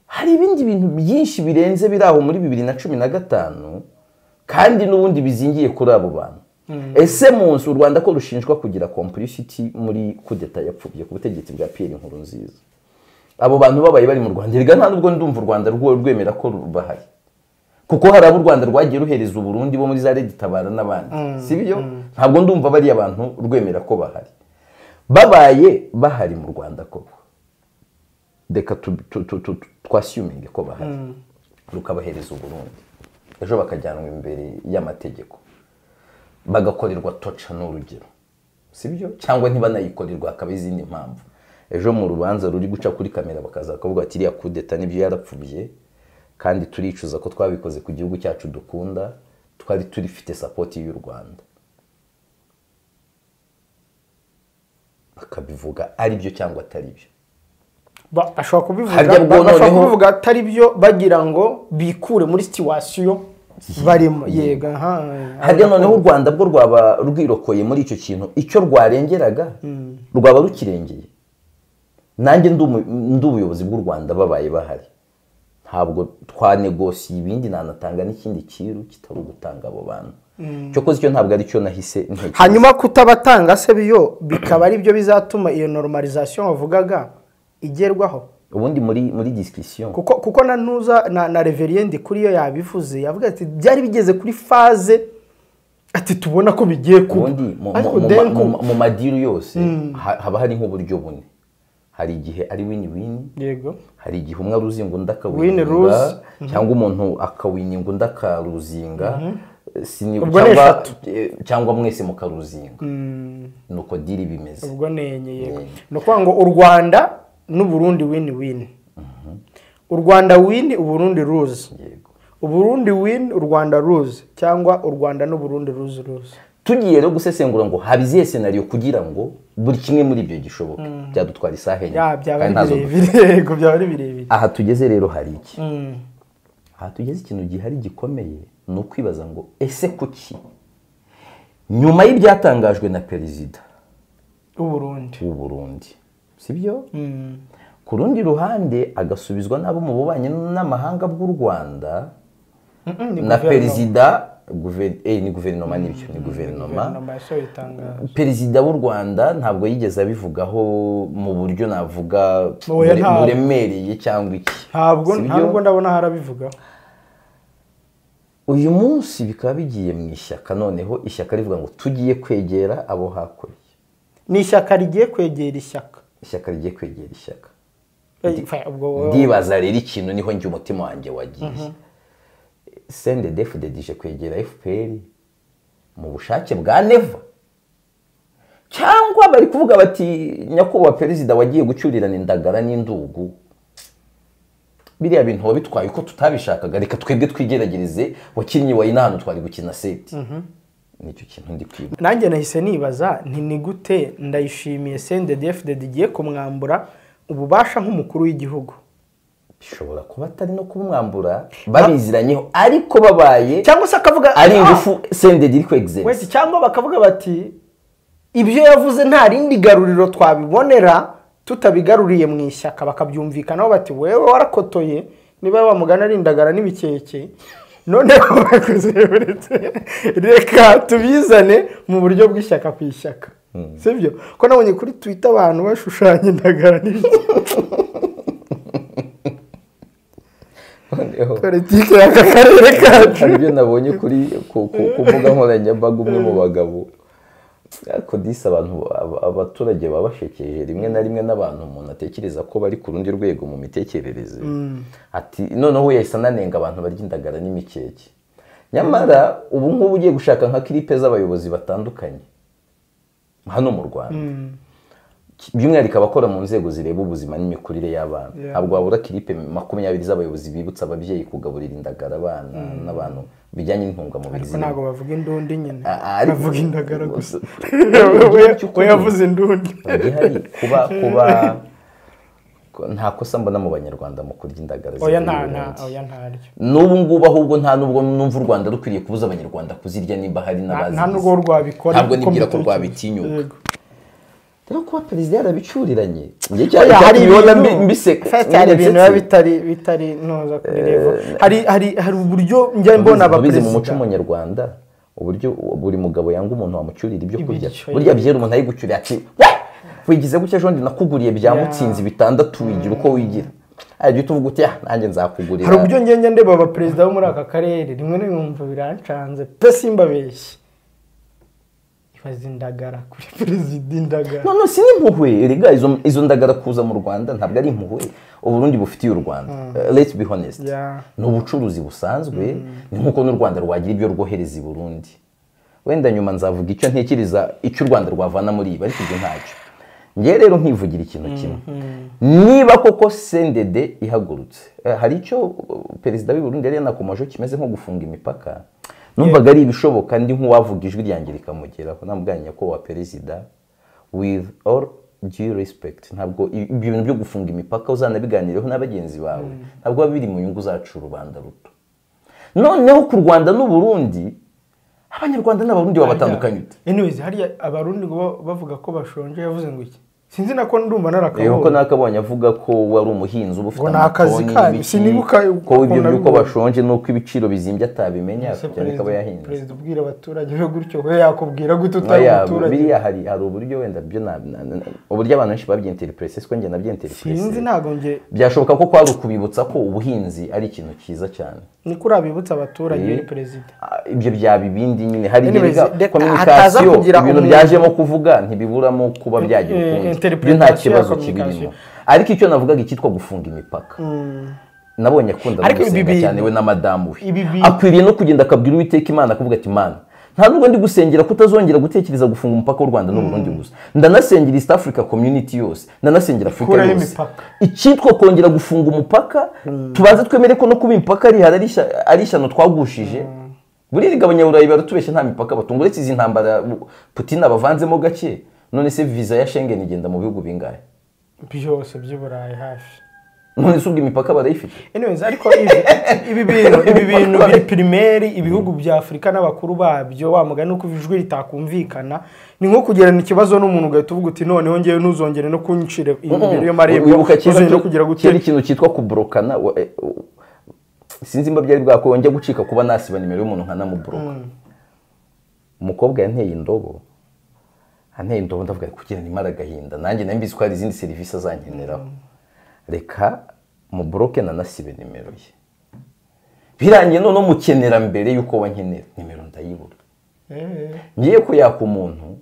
hari ibindi bintu byinshi birenze biraho muri 2015 kandi n'ubundi bizingiye kuri abo bantu. Ese munsi u Rwanda ko rushinjwa kugira complicity muri kudeta yapfubye ku butegetsi bwa Pierre Nkurunziza, abo bantu babaye bari mu Rwanda, erega nta nubwo ndumva u Rwanda rwemera ko bahari, Kuko hari abo u Rwanda rwagiye ruhereza Uburundi bo muri za Red Tabara n'abandi, sibyo? Ntabwo ndumva bari abantu rwemera ko bahari. Babaye bahari mu Rwanda koko, reka twassuminge ko bahari, rukabahereza Uburundi, ejo bakajyanwa imbere y'amategeko bagakorerwa torture n'urugero, sibyo? Cyangwa ntibanayikorerwa hakaba izindi mpamvu, ejo mu rubanza ruri guca kuri kamera bakaza bakavuga ati iriya kudeta nibyo yarapfubye, kandi turicuza ko twabikoze ku gihugu cyacu dukunda, twari turifite support y'u Rwanda. Bakabivuga ari byo cyangwa atari byo. Bashobora kubivuga atari byo bagira ngo bikure muri situation barimo. Yego, harya noneho u Rwanda bwo rwaba rwirokoye muri icyo kintu, icyo rwarengeraga rwaba rukirengeye. Nanjye ndi ubuyobozi bw'u Rwanda babaye bahari, ntabwo twanegosiye ibindi, nanatanga n'ikindi kiru kitari ugutanga abo bantu. Cyokoze icyo ntabwo ari cyo nahise ntekereza. Hanyuma kutabatanga se biyo bikaba ari byo bizatuma iyo normalisation wavugaga igerwaho ubundi muri discussion, kuko na ntuza na Reverend kuri yo yabivuze, yavuga ati byari bigeze kuri phase ati tubona ko bigiye kuba. Ubundi mu madiru yose haba hari nk'uburyo bune. Hari igihe ari win-win, yego, hari igihe umwe aruzinga undi akawininga, cyangwa umuntu akawininga undi akaruzinga, cyangwa mwese mukaruzinga. Nuko diri bimeze. Ubwo nenye, yego. Ni ukuvuga ngo u Rwanda n'u Burundi win-win. U Rwanda win, u Burundi lose. Yego. U Burundi win, u Rwanda lose, cyangwa u Rwanda n'u Burundi lose lose. Tugiye rero gusesengura ngo haba izihe scenario kugira ngo buri kimwe muri ibyo gishoboke, byadutwara isaha enye. Byaba ari birebire, yego, byaba ari birebire. Aha tugeze rero hari iki? Aha tugeze ikintu gihari gikomeye ni ukwibaza ngo ese kuki nyuma y'ibyatangajwe na perezida w'u Burundi, sibyo? Ku rundi ruhande agasubizwa n'abo mu bubanyi n'amahanga bw'u Rwanda na perezida ni guverinoma, nibyo, ni guverinoma. Perezida w'u Rwanda ntabwo yigeze abivugaho mu buryo navuga buremereye cyangwa iki, ntabwo ndabona harabivuga. Uyu munsi bikaba bigiye mu ishyaka, noneho ishyaka rivuga ngo tugiye kwegera abo hakurya. Ni ishyaka rigiye kwegera ishyaka, ishyaka rigiye kwegera ishyaka. Ndibaza rero ikintu niho njye umutima wanjye wagiye. CNDD-FDD ije kwegera FPR mu bushake bwa Neva, cyangwa bari kuvuga bati nyakubahwa perezida wagiye gucyurirana indagara n'indugu, biriya bintu wabitwaye uko tutabishakaga, reka twebwe twigerageze, wakinnyi wayina hano twari gukina seti. Nicyo kintu ndi kwiba. Nanjye nahise nibaza nti ni gute Ndayishimiye CNDD-FDD igiye kumwambura ububasha nk'umukuru w'igihugu. Bishobora kuba atari no kumwambura babiziranyeho, ariko babaye cyangwa se akavuga ari ingufu CNDD iri kwexerce, cyangwa bakavuga bati ibyo yavuze nta rindi garuriro twabibonera tutabigaruriye mu ishyaka, bakabyumvikanaho bati wewe warakotoye, niba wamugana ari indagara n'ibikeke, noneho bakoze reka tubizane mu buryo bw'ishyaka ku ishyaka, sibyo? Ko nabonye kuri Twitter abantu bashushanya indagara n'ibikeke. Politike y'aka karere kacu. Hari ibyo nabonye kuri ku mbuga nkoranyambaga, umwe mu bagabo, ariko disi abantu abaturage babashekeje rimwe na rimwe n'abantu umuntu atekereza ko bari ku rundi rwego mu mitekerereze, ati noneho yahise ananenga abantu barya indagara n'imikeke. Nyamara ubu ngubu ugiye gushaka nka clipe z'abayobozi batandukanye hano mu Rwanda, by'umwihariko abakora mu nzego zireba ubuzima n'imikurire y'abana, ntabwo wabura clipe 20 z'abayobozi bibutsa ababyeyi kugaburira indagara abana n'abantu bijyanye n'intungamubiri. Ariko ntabwo bavuga indundi nyine, bavuga indagara gusa. We yavuze indundi. Kuba nta kosa mbona mu banyarwanda mu kurya indagara. Oya, ntaryo. N'ubu ngubu ahubwo nta nubwo numva u Rwanda rukwiriye kubuza abanyarwanda kuzirya, nimba hari n'abazi. Nta nubwo rwabikora, ntabwo nibwira ko rwabitinyuka. Rero kuba perezida yarabicuriranye, hari ibintu bitari ntoza kuri level. Hari uburyo njya mbona abaperezida mu muco munyarwanda, uburyo buri mugabo yanga umuntu wamucyurira ibyo kurya. Burya byera umuntu ayigucyurira ati we wigize gutya ejo nakuguriye bya mutsinzi 6 wigira uko wigira. Ajya utuvuga uti nanjye nzakugurira. Hari uburyo ngenge ndeba aba perezida bo muri aka karere rimwe n'ibumva birancanze pe simbabeshye. Ibaze indagara kuri perezida indagara. No si n'impuhwe erega izo ndagara kuza mu Rwanda ntabwo ari impuhwe Uburundi bufitiye u Rwanda. Let's be honest. Ni ubucuruzi busanzwe, ni nkuko n'u Rwanda rwagira ibyo rwohereza i Burundi. Wenda nyuma nzavuga icyo ntekereza icyo u Rwanda rwavana muri ibi, ariko ibyo ntacyo. Ngiye rero nkivugira ikintu kimwe. Niba koko CNDD ihagurutse, hari icyo perezida w'i Burundi yari yanakomoje kimeze nko gufunga imipaka. Numvaga ari ibishoboka ndi nk'uwavuga ijwi ryanjye rikamugeraho, namubwira ko wa perezida with all due respect, ntabwo ibyo bintu byo gufunga imipaka uzanabiganireho n'abagenzi bawe, ntabwo biri mu nyungu zacu rubanda ruto. Noneho ku Rwanda n'u Burundi, Abanyarwanda n'Abarundi babatandukanye ute? Anyways, hariya Abarundi ngo bavuga ko bashonje, yavuze ngo iki? Sinzi nako ndumva narakabonye. Yego nakabonye avuga ko wari umuhinzi uba ufite amatoni n'ibiki. Sinibuka ko ibyo byuko bashonje nuko ibiciro bizimbye atabimenya cyane kaba yahinze. Perezida ubwira abaturage be gutyo we yakubwira gute utari umuturage? Biriya hari uburyo wenda byo uburyo abantu benshi babyinterprete siko nge nabyinterprete. Sinzi ntago nge byashoboka ko kwari ukubibutsa ko ubuhinzi ari ikintu cyiza cyane. Ni kuri abibutsa abaturage uri perezida. Ibyo byaba ibindi nyine hari communication ibintu byajemo kuvuga ntibiburamo kuba byagira ukundi. Nta kibazo kibirimo. Ariko icyo navugaga icyitwa gufunga imipaka. Nabonye akunda gusenga cyane we na madamu we. Akwiriye no kugenda akabwira Uwiteka Imana akavuga ati Mana, nta nubwo ndi gusengera kutazongera gutekereza gufunga umupaka w'u Rwanda n'u Burundi gusa. Ndanasengera East Africa Community yose, ndanasengera Africa yose. Icyitwa kongera gufunga umupaka, tubanze twemere ko no kuba imipaka ari ishyano twagushije. Buri rigabanyaburayi baratubeshya nta mipaka batunga uretse izi ntambara Putin abavanzemo gake. None se visa ya Schengen igenda mu bihugu bingahe? Byose by'Uburayi hafi. None se ubwo imipaka barayifite? Anyways, ariko ibi bintu biri primaire ibihugu bya Afrika n'abakuru babyo wa mugani uko ijwi ritakumvikana ni nko kugirana ikibazo n'umuntu ugahita uvuga uti noneho ngewe ntuzongere no kunyicira imbere yo marembo uzongere kugira gute ikintu cyitwa kubrokana. Sinzi imba byari bwako njya gucika kuba nasiba nimero y'umuntu nkanamubroka. Umukobwa yanteye indobo. Anteye indobo ndavuga kugira nimara agahinda nanjye nambizi ko hari izindi service azankeneraho. Reka mubroke nanasibe nimero ye. Birangiye none mukenera mbere yuko wankenera nimero ndayibura. Ngiye ko yaka umuntu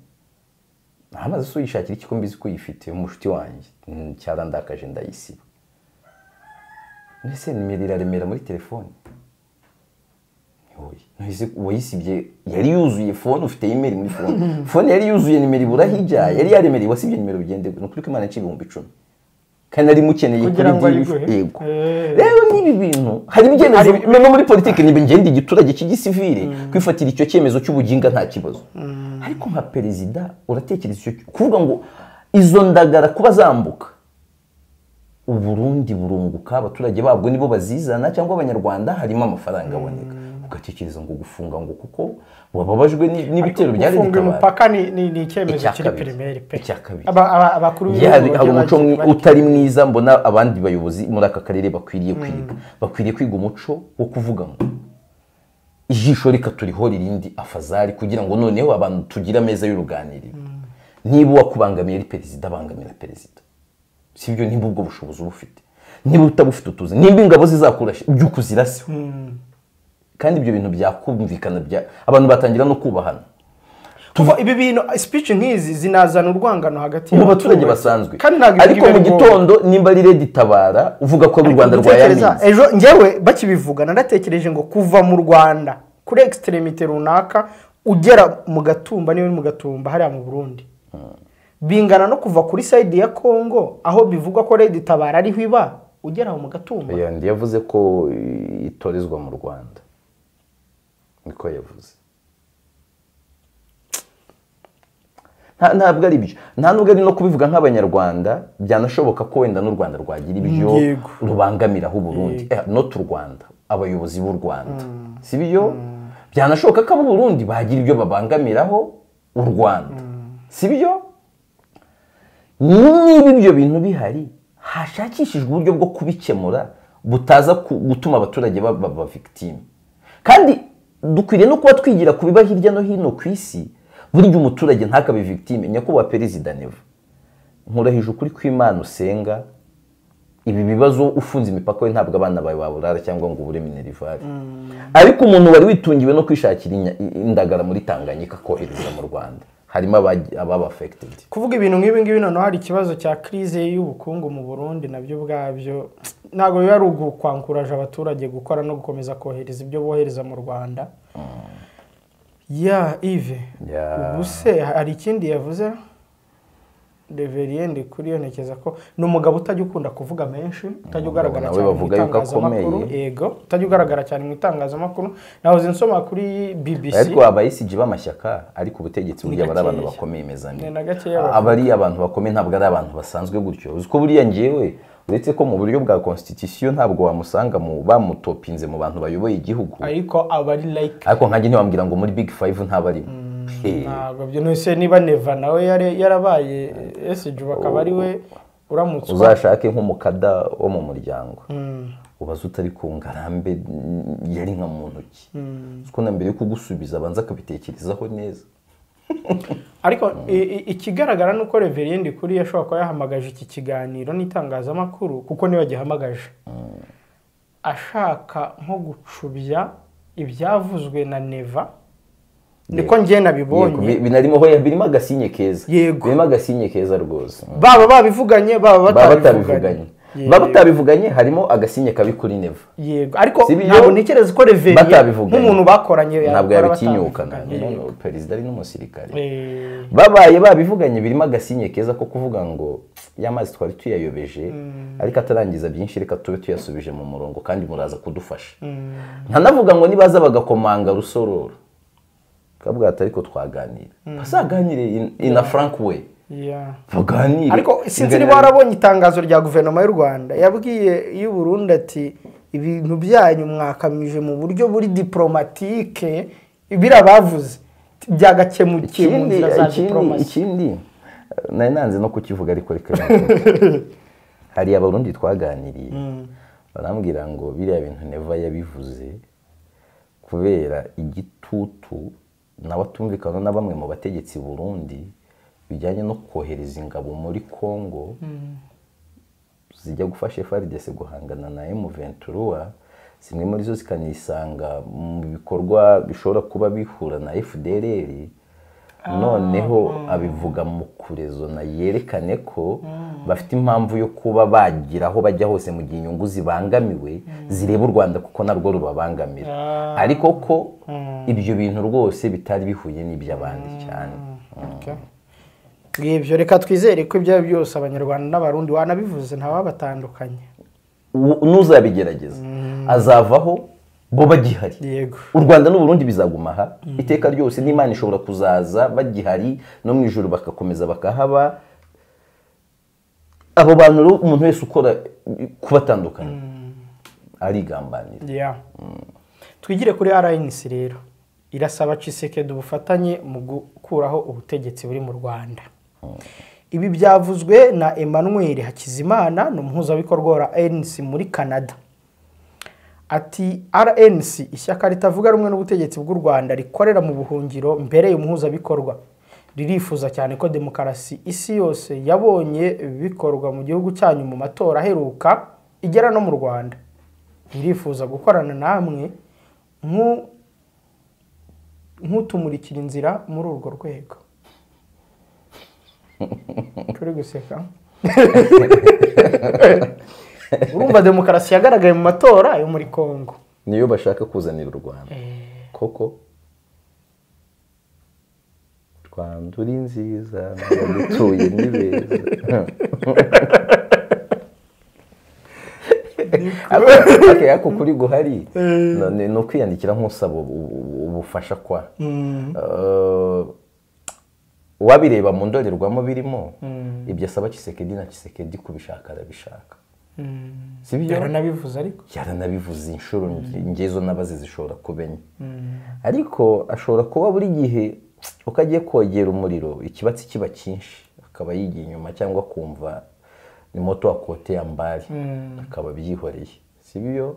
amaze so yishakira iki ko mbizi ko yifite umushuti wanjye cyarandakaje ndayisiba. Nese nimero iraremera muri telefone. Oye, wayisibye yari yuzuye phone ufite email muri phone. Phone yari yuzuye nimero ibura hijya, yari yaremereye wasibye nimero bigende. Nukuri ko Imana yaciye 10,000. Kandi ari mukeneye kuri yego. Rero nibi bintu hari ibyemezo no muri politike nibe ngende igiturage cy'igisivile kwifatira icyo cyemezo cy'ubuginga nta kibazo. Ariko nka perezida uratekereza icyo kuvuga ngo izo ndagara kuba zambuka Uburundi burunguka abaturage babwo nibo bazizana cyangwa abanyarwanda harimo amafaranga aboneka. Ugatekereza ngo gufunga ngo kuko wababajwe n'ibitero byari bitabara. Gufunga imipaka ni icyemezo kiri primaire pe. Abakuru hari umuco utari mwiza mbona abandi bayobozi muri aka karere bakwiriye kwiga. Bakwiriye kwiga umuco wo kuvuga ngo ijisho reka turiho ririndi afazari kugira ngo noneho abantu tugira ameza y'uruganiriro. Niba wakubangamiye ari perezida abangamira perezida. Sibyo nimba ubwo bushobozi ubufite. Niba utabufite utuze. Nimba ingabo zizakurasha byukuzirase. Kandi ibyo bintu byakumvikana bya abantu batangira no kubahana. Tuva ibi bintu speech nkizi zinazana urwangano hagati mu baturage basanzwe. Ariko mu gitondo nimba ari Red Tabara uvuga ko u Rwanda rwayaminze. Ejo ngewe bakibivuga naratekereje ngo kuva mu Rwanda kuri extremité runaka ugera mu Gatumba niyo mu Gatumba hariya mu Burundi. Bingana no kuva kuri side ya Congo aho bivugwa ko Red Tabara ariho iba ugera mu Gatumba. Yandi yavuze ko itorezwa mu Rwanda. Niko yavuze. Ntabwo ari byo. Nta nubwo ari no kubivuga nk'abanyarwanda byanashoboka ko wenda n'u Rwanda rwagira ibyo rubangamiraho Burundi. Not u Rwanda, abayobozi b'u Rwanda. Si byo? Byanashoboka ko abo Burundi bagira ibyo babangamiraho u Rwanda. Si byo? Niba ibyo bintu bihari hashakishijwe uburyo bwo kubikemura butaza gutuma abaturage baba victime. Kandi dukwiriye no kuba twigira kubiba hirya no hino ku isi burya umuturage ntakabe victime. Nyakubahwa Perezida Neva, nkurahije ukuri kw'Imana usenga Ibi bibazo ufunze imipaka we ntabwo abana bawe baburara cyangwa ngo ubure minerivare. Ariko umuntu wari witungiwe no kwishakira indagara muri Tanganyika kohereza mu Rwanda, harimo ababa affected. Kuvuga ibintu nk'ibi ngibi noneho hari ikibazo cya crise y'ubukungu mu Burundi, nabyo ubwabyo ntabwo biba ari ugukwankuraje abaturage gukora no gukomeza kohereza ibyo bohereza mu Rwanda. Ya Yves, ubu se hari ikindi yavuze Reverien kuri yo? Ntekereza ko ni umugabo utajya ukunda kuvuga menshi, utajya ugaragara cyane mu itangazamakuru. Yego, utajya ugaragara cyane mu itangazamakuru. Nahoze nsoma kuri BBC. Ariko abayisiji b'amashyaka ariko ubutegetsi burya bari abantu bakomeye mezani. Abari abantu bakomeye ntabwo ari abantu basanzwe gutyo. Uzi ko buriya ngewe uretse ko mu buryo bwa constitution ntabwo wamusanga mu bamutopinze mu bantu bayoboye igihugu. Ariko abari like, ariko nkanjye ntiwambwira ngo muri Big 5 ntabarimo. Ntabwo byo nose niba Neva nawe yarabaye SG bakaba ari we uramutse uzashake nk'umukada wo mu muryango ubaza utari ku ngarambe yari nka muntu ki, uko na mbere yo kugusubiza abanza akabitekerezaho neza. Ariko ikigaragara nuko Reverien kuri yashobora kuba yahamagaje iki kiganiro n'itangazamakuru, kuko niwe yagihamagaje ashaka nko gucubya ibyavuzwe na Neva. Niko ngiye nabibonye binarimo ho birimo agasinye keza, birimo agasinye keza rwose. Baba babivuganye, baba batabivuganye, baba batabivuganye, harimo agasinye kabi kuri Neva. Yego, ariko ntabwo ntekereza ko Reverien nk'umuntu bakoranye ntabwo yabitinyuka, perezida ari n'umusirikare. Babaye babivuganye birimo agasinye keza ko kuvuga ngo y'amazi twari tuyayobeje ariko atarangiza byinshi, reka tube tuyasubije mu murongo kandi muraza kudufasha. Ntanavuga ngo nibaza bagakomanga rusororo kabwata, ariko twaganira bazaganire in a frank way. Baganire. Ariko sinzi niba warabonye itangazo rya guverinoma y'u Rwanda yabwiye y'u Burundi ati ibintu byanyu mwakamije mu buryo buri diplomatique, birabavuze byagakemukiye mu nzira za diplomasi. Ikindi nari nanze no kukivuga ariko reka hari abarundi twaganiriye barambwira ngo biriya bintu Neva yabivuze kubera igitutu nabatumvikana na bamwe mu bategetsi Burundi bijyanye no kohereza ingabo muri Kongo zijya gufasha FARDC guhangana na M23, zimwe muri zo zikanisanga mu bikorwa bishobora kuba bihura na FDLR. Noneho abivuga mu kurezo na yerekane ko bafite impamvu yo kuba bagira aho bajya hose mu gihe inyungu zibangamiwe zireba u Rwanda kuko narwo rubabangamira, ariko ko ibyo bintu rwose bitari bihuye n'iby'abandi cyane. Ngibyo, reka twizere ko ibyo byose Abanyarwanda n'Abarundi wanabivuze ntawabatandukanye. Nuzabigerageza azavaho bo bagihari. U Rwanda n'u Burundi bizaguma aha iteka ryose, n'Imana ishobora kuzaza bagihari no mu ijuru bakakomeza bakahaba. Abo bantu umuntu wese ukora kubatandukanye arigambanira. Twigire kuri RNC rero, irasaba Tshisekedi ubufatanye mu gukuraho ubutegetsi buri mu Rwanda. Ibi byavuzwe na Emmanuel Hakizimana, ni umuhuzabikorwa wa RNC muri Canada. Ati RNC ishyaka ritavuga rumwe n'ubutegetsi bw'u Rwanda rikorera mu buhungiro mbere y'umuhuzabikorwa, ririfuza cyane ko demokarasi isi yose yabonye bikorwa mu gihugu cyanyu mu matora aheruka igera no mu Rwanda. Ririfuza gukorana namwe nk'utumurikira inzira muri urwo rwego. Turi guseka. Urumva demokarasi yagaragaye mu matora yo muri Kongo niyo bashaka kuzanira u Rwanda. Koko Rwanda uri nziza n'abagutuye ni beza. Ako kuri guhari ni ukwiyandikira nk'usaba ubufasha kwa wabireba mu ndorerwamo birimo ibyo asaba Tshisekedi na Tshisekedi kubishaka arabishaka. Sibyo yaranabivuze, ariko yaranabivuze inshuro ngezo nabaze zishobora kubenya. Ariko ashobora kuba buri gihe ukagiye kogera umuriro ikibatsi kiba cyinshi akaba yigiye inyuma cyangwa kumva ni moto akote yambari akaba byihoreye. Sibyo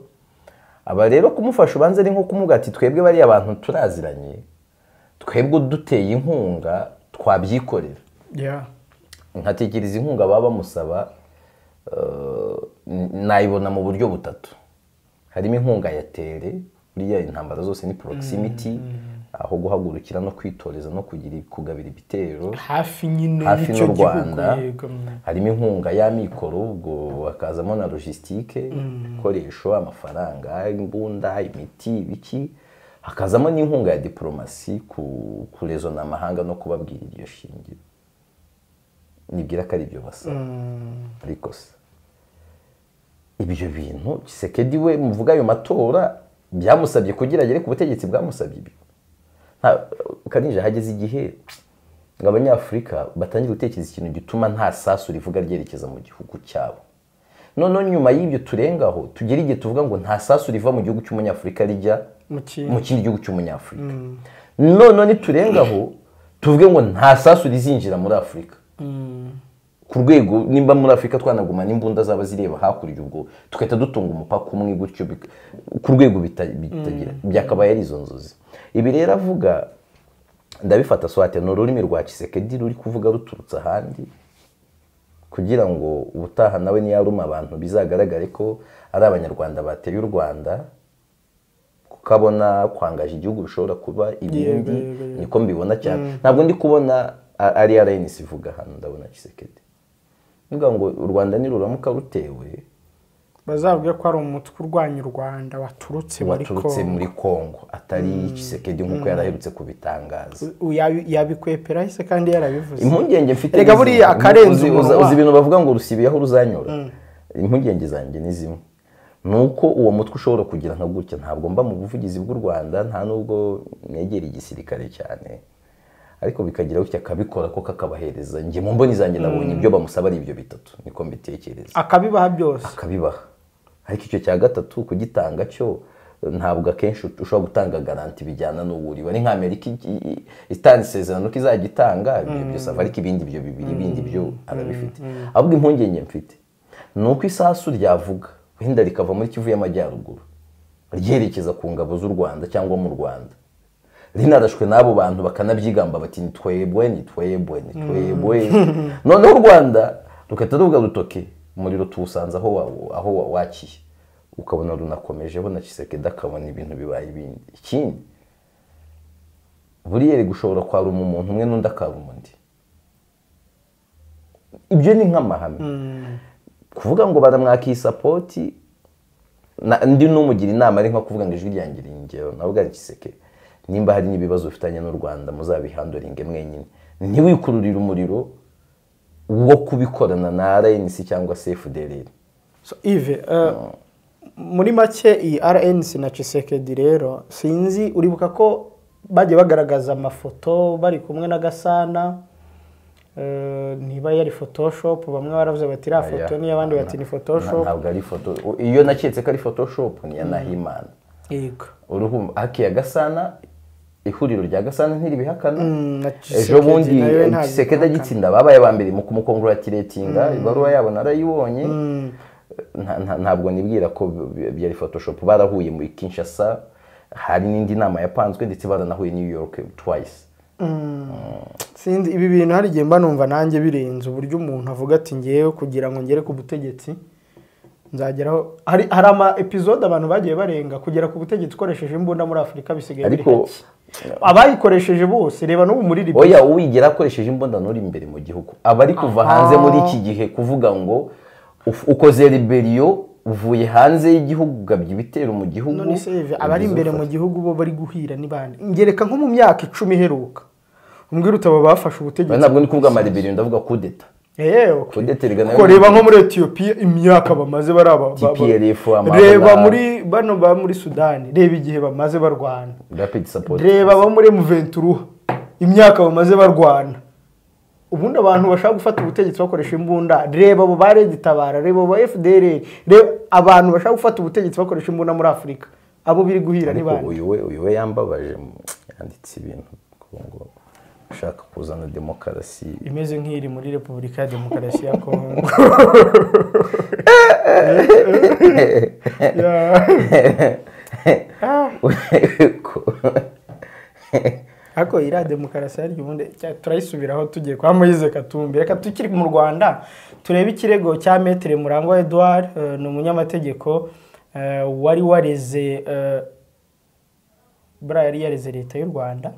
aba rero kumufasha ubanze ari nko kumubwira ati twebwe bari abantu turaziranye, twebwe duteye inkunga twabyikorera. Nkatekereza inkunga baba bamusaba Nayibona mu buryo butatu. Harimo inkunga ya tere, buriya intambara zose ni proximity, aho guhagurukira no kwitoreza no kugira kugabira ibitero hafi nyine hafi n'u Rwanda. Harimo inkunga y'amikoro, ubwo hakazamo na logistique, ibikoresho, amafaranga, imbunda, imiti, ibiki. Hakazamo n'inkunga ya diplomasi kurezona amahanga no kubabwira iryo shingiro. Nibwira ko ari ibyo basaba. Ariko se ibyo bintu Tshisekedi we muvuga ayo matora byamusabye kugira agere ku butegetsi, bwamusabye ibyo. Kanije hageze igihe ngo abanyafurika batangire gutekereza ikintu gituma nta sasu rivuga ryerekeza mu gihugu cyabo. None nyuma y'ibyo turengaho tugera igihe tuvuga ngo nta sasu riva mu gihugu cy'umunyafurika rijya mu kindi gihugu cy'umunyafurika. None niturengaho tuvuge ngo nta sasu rizinjira muri Afurika. Ku rwego nimba muri Afurika twanaguma n'imbunda zaba zireba hakurya, ubwo tukahita dutunga umupaka umwe gutyo ku rwego bitagira byakabaye ari izo nzozi. Ibi rero avuga ndabifata swate ni ururimi rwa Tshisekedi ruri kuvuga ruturutse ahandi, kugira ngo ubutaha nawe niyaruma abantu bizagaragare ko ari abanyarwanda bateye u Rwanda, kukabona kwangaje igihugu bishobora kuba ibindi. Niko mbibona cyane, ntabwo ndi kubona ari RNC ivuga hano, ndabona Tshisekedi. Nuvuga ngo u Rwanda niruramuka rutewe bazavuge ko ari umutwe urwanya u Rwanda waturutse muri Kongo, atari Tshisekedi nkuko yaraherutse kubitangaza. Yabikwepera ise kandi yarabivuze. Impungenge mfite rega buriya akarenze uzi ibintu bavuga ngo rusibiye aho ruzanyura. Impungenge zanjye ni zimwe, nuko uwo mutwe ushobora kugira nka gutya. Ntabwo mba mu buvugizi bw'u Rwanda, nta nubwo negera igisirikare cyane, ariko bikagira gutya akabikora ko kakabahereza. Njye mu mboni zanjye nabonye ibyo bamusaba ari ibyo bitatu, niko mbitekereza. Akabibaha byose, akabibaha. Ariko icyo cya gatatu kugitanga cyo ntabwo akenshi ushobora gutanga garanti bijyana n'uwuri. Bari nka Amerika itanga isezerano ko izajya itanga ibyo byose, ariko ibindi byo bibiri bindi byo arabifite. Ahubwo impungenge mfite ni uko isasu ryavuga wenda rikava muri Kivu y'Amajyaruguru ryerekeza ku ngabo z'u Rwanda cyangwa mu Rwanda, rinarashwe n'abo bantu bakanabyigamba bati ni twebwe ni twebwe ni twebwe. Noneho u Rwanda rugahita ruvuga rutoke umuriro tuwusanze aho wakiye, ukabona runakomejeho na Tshisekedi akabona ibintu bibaye ibindi. Ikindi buriya gushobora kwaruma umuntu umwe n'undi akaruma undi, ibyo ni nk'amahame. Kuvuga ngo baramwaka isapoti ndi n'umugira inama ari nko kuvuga ngo ijwi ryanjye ringero, navuga ari Tshisekedi nimba hari n'ibibazo ufitanye n'u Rwanda muzabihandoringe mwenyine, ntiwikururire umuriro wo kubikorana na RNC cyangwa CFDR. So Yves, muri make iyi RNC na Tshisekedi rero sinzi, uribuka ko bagiye bagaragaza amafoto bari kumwe na Gasana, niba yari Photoshop, bamwe baravuze bati iriya foto ni abandi bati ni Photoshop. Ntabwo ari foto, iyo naketse ko ari Photoshop ni ya Nahimana. Yego. Uruhumva haki ya Gasana, ihuriro rya Gasana ntiribihakana. Ejo bundi Tshisekedi agitsinda babaye ba mbere mu kumukongratulatinga, ibaruwa yabo narayibonye. Ntabwo nibwira ko byari Photoshop. Barahuye muri Kinshasa, hari n'indi nama yapanzwe, ndetse baranahuye New York twice. Sinzi ibi bintu hari igihe mba numva nanjye birenze uburyo umuntu avuga ati ngewe kugira ngo ngere ku butegetsi nzageraho. Hari ama episode abantu bagiye barenga kugera ku butegetsi ukoresheje imbunda muri Afurika bisigaye biri hake. Abayikoresheje bose reba n'ubu muri Libya. Oya, uwigira akoresheje imbunda n'uri imbere mu gihugu abari kuva hanze muri iki gihe kuvuga ngo ukoze rebellion uvuye hanze y'igihugu ugabye ibitero mu gihugu. None se abari imbere mu gihugu bo bari guhira ni bande? Ngereka nko mu myaka 10 iheruka umbwira utaba bafashe ubutegetsi. Ntabwo ndi kuvuga ama rebellion, ndavuga coup d'etat. Ko reba nko muri Ethiopia imyaka bamaze baraba, TPLF, reba muri bano ba muri Sudani, reba igihe bamaze barwana, rapid support, reba abo muri M23 imyaka bamaze barwana. Ubundi abantu bashaka gufata ubutegetsi bakoresha imbunda, reba abo ba Red-Tabara, reba abo FDLR, reba abantu bashaka gufata ubutegetsi bakoresha imbunda muri Afurika, abo biri guhira ni bande? Uyu we yambabaje, yanditse ibintu ngo ushaka kuzana demokarasi imeze nk'iri muri Repubulika ya Demokarasi ya Kongo. Ariko iriya demokarasi yaryo ubundi turayisubiraho tugiye kwa Moise Katumbi. Reka tukiri mu Rwanda turebe ikirego cya Maître Murangwa Edouard, ni umunyamategeko wari wareze, buriya yari yareze leta y'u Rwanda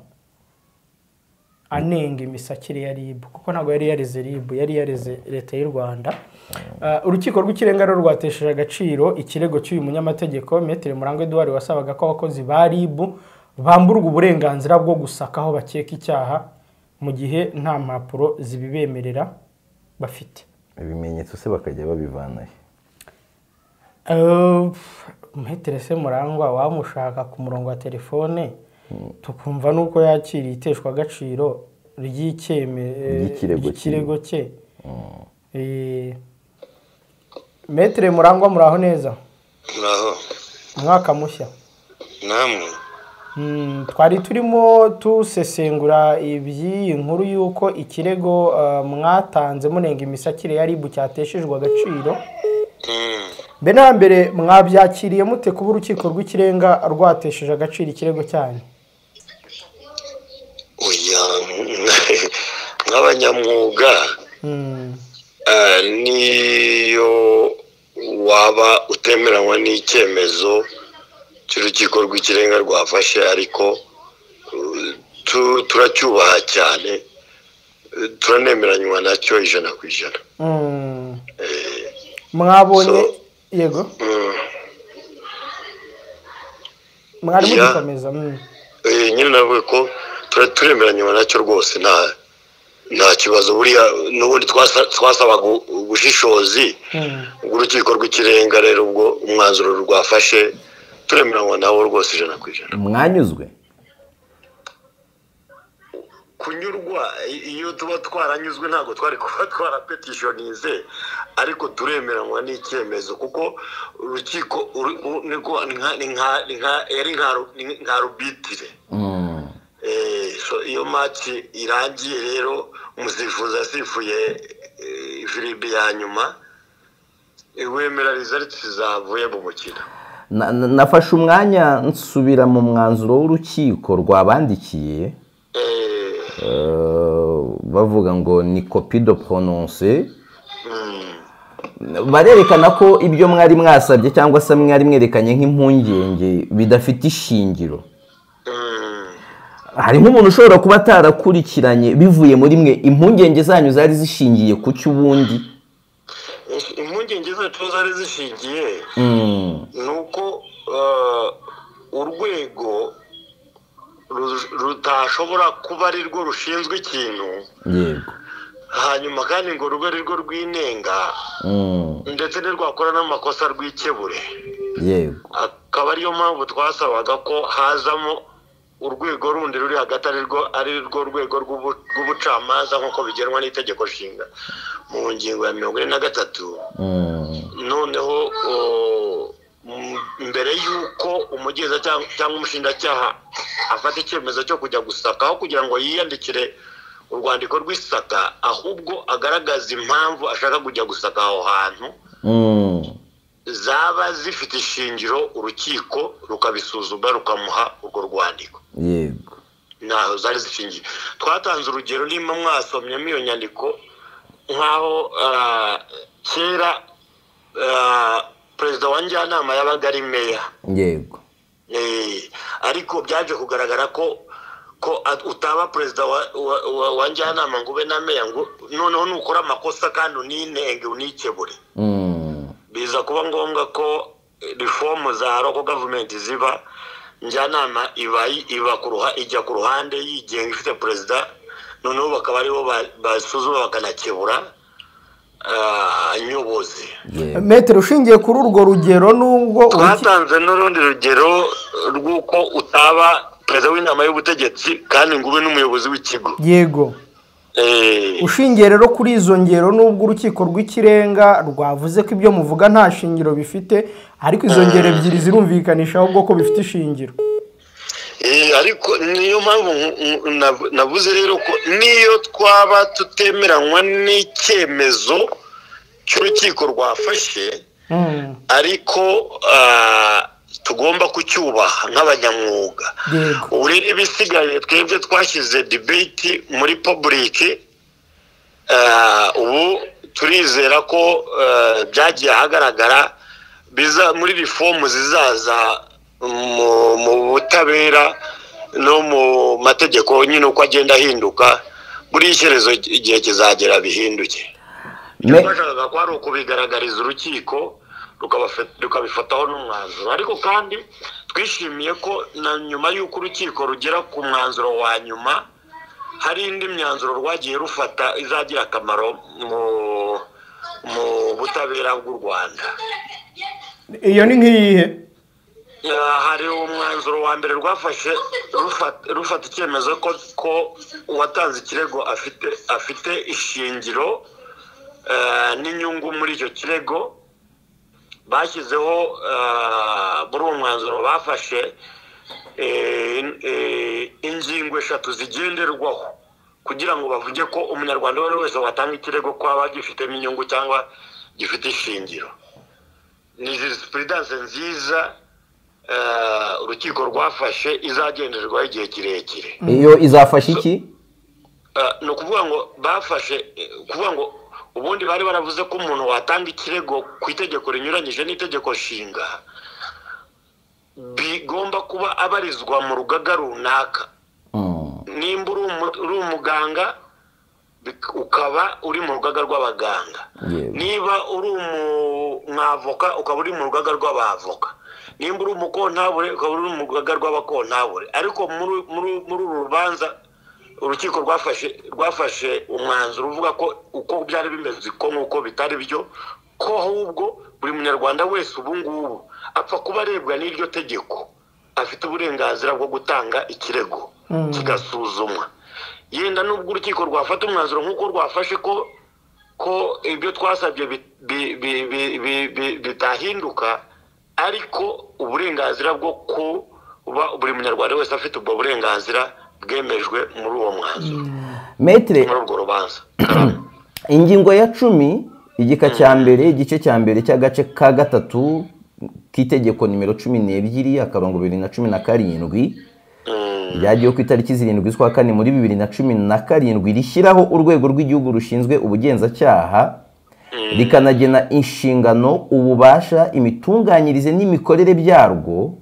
anenga imisakire ya RIB, kuko ntabwo yari yareze RIB, yari yareze leta y'u Rwanda. Urukiko rw'ikirenga rero rwatesheje agaciro ikirego cy'uyu munyamategeko Maître Murangwa Edouard wasabaga ko abakozi ba RIB bamburwa uburenganzira bwo gusaka aho bakeka icyaha mu gihe nta mpapuro zibibemerera bafite. Ibimenyetso se bakajya babivanahe? Maître se Murangwa wamushaka ku murongo wa telefone tukumva nuko yakiriye iteshwa agaciro ry'ikirego cye. Maître Murangwa, muraho neza? Muraho. Umwaka mushya. Namwe. Twari turimo tusesengura iby'iyi nkuru y'uko ikirego mwatanze munenga imisakire ya RIB cyateshejwe agaciro. Mbe na mbere mwabyakiriye mute kuba urukiko rw'ikirenga rwatesheje agaciro ikirego cyanyu? Oya, nk'abanyamwuga niyo waba utemeranywa n'icyemezo cy'urukiko rw'ikirenga rwafashe, ariko turacyubaha cyane, turanemeranywa nacyo 100%. Mwabonye yego mwari mugikomeza? Nyine navuga ko turemeranywa nacyo rwose, nta kibazo. Buriya n'ubundi twasabaga ubushishozi bw'urukiko rw'ikirenga, rero ubwo umwanzuro rwafashe turemeranywa nawo rwose 100%. Mwanyuzwe? Kunyurwa, iyo tuba twaranyuzwe ntabwo twari kuba twarapetitionize, ariko turemeranywa n'icyemezo kuko urukiko yari nka rubitire. Iyo match irangiye rero umusifuzi asifuye ifirimbi ya nyuma, wemera results zavuye mu mukino. Nafashe umwanya nsubira mu mwanzuro w'urukiko rwabandikiye, bavuga ngo ni copie de prononcé. Barerekana ko ibyo mwari mwasabye cyangwa se mwari mwerekanye nk'impungenge bidafite ishingiro. Hari nk'umuntu ushobora kuba atarakurikiranye bivuye muri mwe, impungenge zanyu zari zishingiye ku cy'ubundi? Impungenge zacu zari zishingiye nuko urwego rutashobora kuba ari rwo rushinzwe ikintu, yego, hanyuma kandi ngo rube ari rwo rwinenga, ndetse ntirwakora n'amakosa rwikebure, yego. Akaba ariyo mpamvu twasabaga ko hazamo urwego rundi ruri hagati, ari rwo rwego rw'ubucamanza nk'uko bigenwa n'itegeko nshinga mu ngingo ya 43. Noneho mbere y'uko umugenza cyangwa umushinjacyaha afata icyemezo cyo kujya gusaka, aho kugira ngo yiyandikire urwandiko rw'isaka, ahubwo agaragaza impamvu ashaka kujya gusaka aho hantu, zaba zifite ishingiro urukiko rukabisuzuma rukamuha urwo rwandiko. Yego, naho zari zishingiye. Twatanze urugero, nimba mwasomyemo iyo nyandiko, nk'aho kera perezida wa njyanama yabaga ari meya, yego, ariko byaje kugaragara ko utaba perezida wa njyanama ngo ube na meya, ngo noneho nukora amakosa kandi uninenge unikebure. Biza kuba ngombwa ko reform za local government ziba, njyanama iba ijya ku ruhande yigenga ifite perezida, noneho bakaba aribo basuzuma bakanakebura nyobozi. Maître, ushingiye kuri urwo rugero, nubwo twatanze n'urundi rugero rw'uko utaba perezida w'inama y'ubutegetsi kandi ngo ube n'umuyobozi w'ikigo, yego, ushingiye rero kuri izo ngero, nubwo urukiko rw'ikirenga rwavuze ko ibyo muvuga nta shingiro bifite, ariko izo ngero ebyiri zirumvikanisha ahubwo ko bifite ishingiro. Ariko niyo mpamvu navuze rero ko niyo twaba tutemeranywa n'icyemezo cy'urukiko rwafashe, ariko tugomba kucyubaha nk'abanyamwuga. Ubu rero ibisigaye twebwe twashyize debate muri public, ubu turizera ko byagiye ahagaragara biza muri reform zizaza mu butabera no mu mategeko nyine uko agenda ahinduka, buri ishyerezo igihe kizagera bihinduke. Icyo twashakaga ko ari ukubigaragariza urukiko rukabifataho n'umwanzuro, ariko kandi twishimiye ko na nyuma y'uko urukiko rugera ku mwanzuro wa nyuma hari indi myanzuro rwagiye rufata izagira akamaro mu butabera bw'u Rwanda. Iyo ni nk'iyihe? Hari umwanzuro wa mbere rwafashe rufata icyemezo ko uwatanze ikirego afite ishingiro n'inyungu muri icyo kirego. Bashyizeho muri uwo mwanzuro bafashe ingingo 3 zigenderwaho kugira ngo bavuge ko umunyarwanda uwo ari wese watanga ikirego ko aba gifitemo inyungu cyangwa gifite ishingiro. Ni jurisprudence nziza urukiko rwafashe izagenderwaho igihe kirekire. Iyo izafasha iki? Ni ukuvuga ngo bafashe kuvuga ngo ubundi bari baravuze ko umuntu watanga ikirego ku itegeko rinyuranyije n'itegeko nshinga bigomba kuba abarizwa mu rugaga runaka. Nimba uri umuganga ukaba uri mu rugaga rw'abaganga, niba uri umwavoka ukaba uri mu rugaga rw'abavoka, nimba uri umukontabure ukaba uri mu rugaga rw'abakontabure. Ariko muri uru rubanza urukiko rwafashe umwanzuro uvuga ko uko byari bimeze ko nk'uko bitari byo, ko ahubwo buri munyarwanda wese ubu ngubu apfa kuba arebwa n'iryo tegeko afite uburenganzira bwo gutanga ikirego kigasuzumwa. Yenda nubwo urukiko rwafata umwanzuro nk'uko rwafashe ko ibyo twasabye bitahinduka, ariko uburenganzira bwo kuba buri munyarwanda wese afite ubwo burenganzira bwemejwe muri uwo mwanzuro. Metre, muri urwo rubanza ingingo ya 10 igika cya mbere igice cya mbere cy'agace ka 3 k'itegeko nimero 12 akarongo 2017 ryagiye ku itariki 7 z'ukwa kane muri 2017 rishyiraho urwego rw'igihugu rushinzwe ubugenzacyaha rikanagena inshingano, ububasha, imitunganyirize n'imikorere byarwo.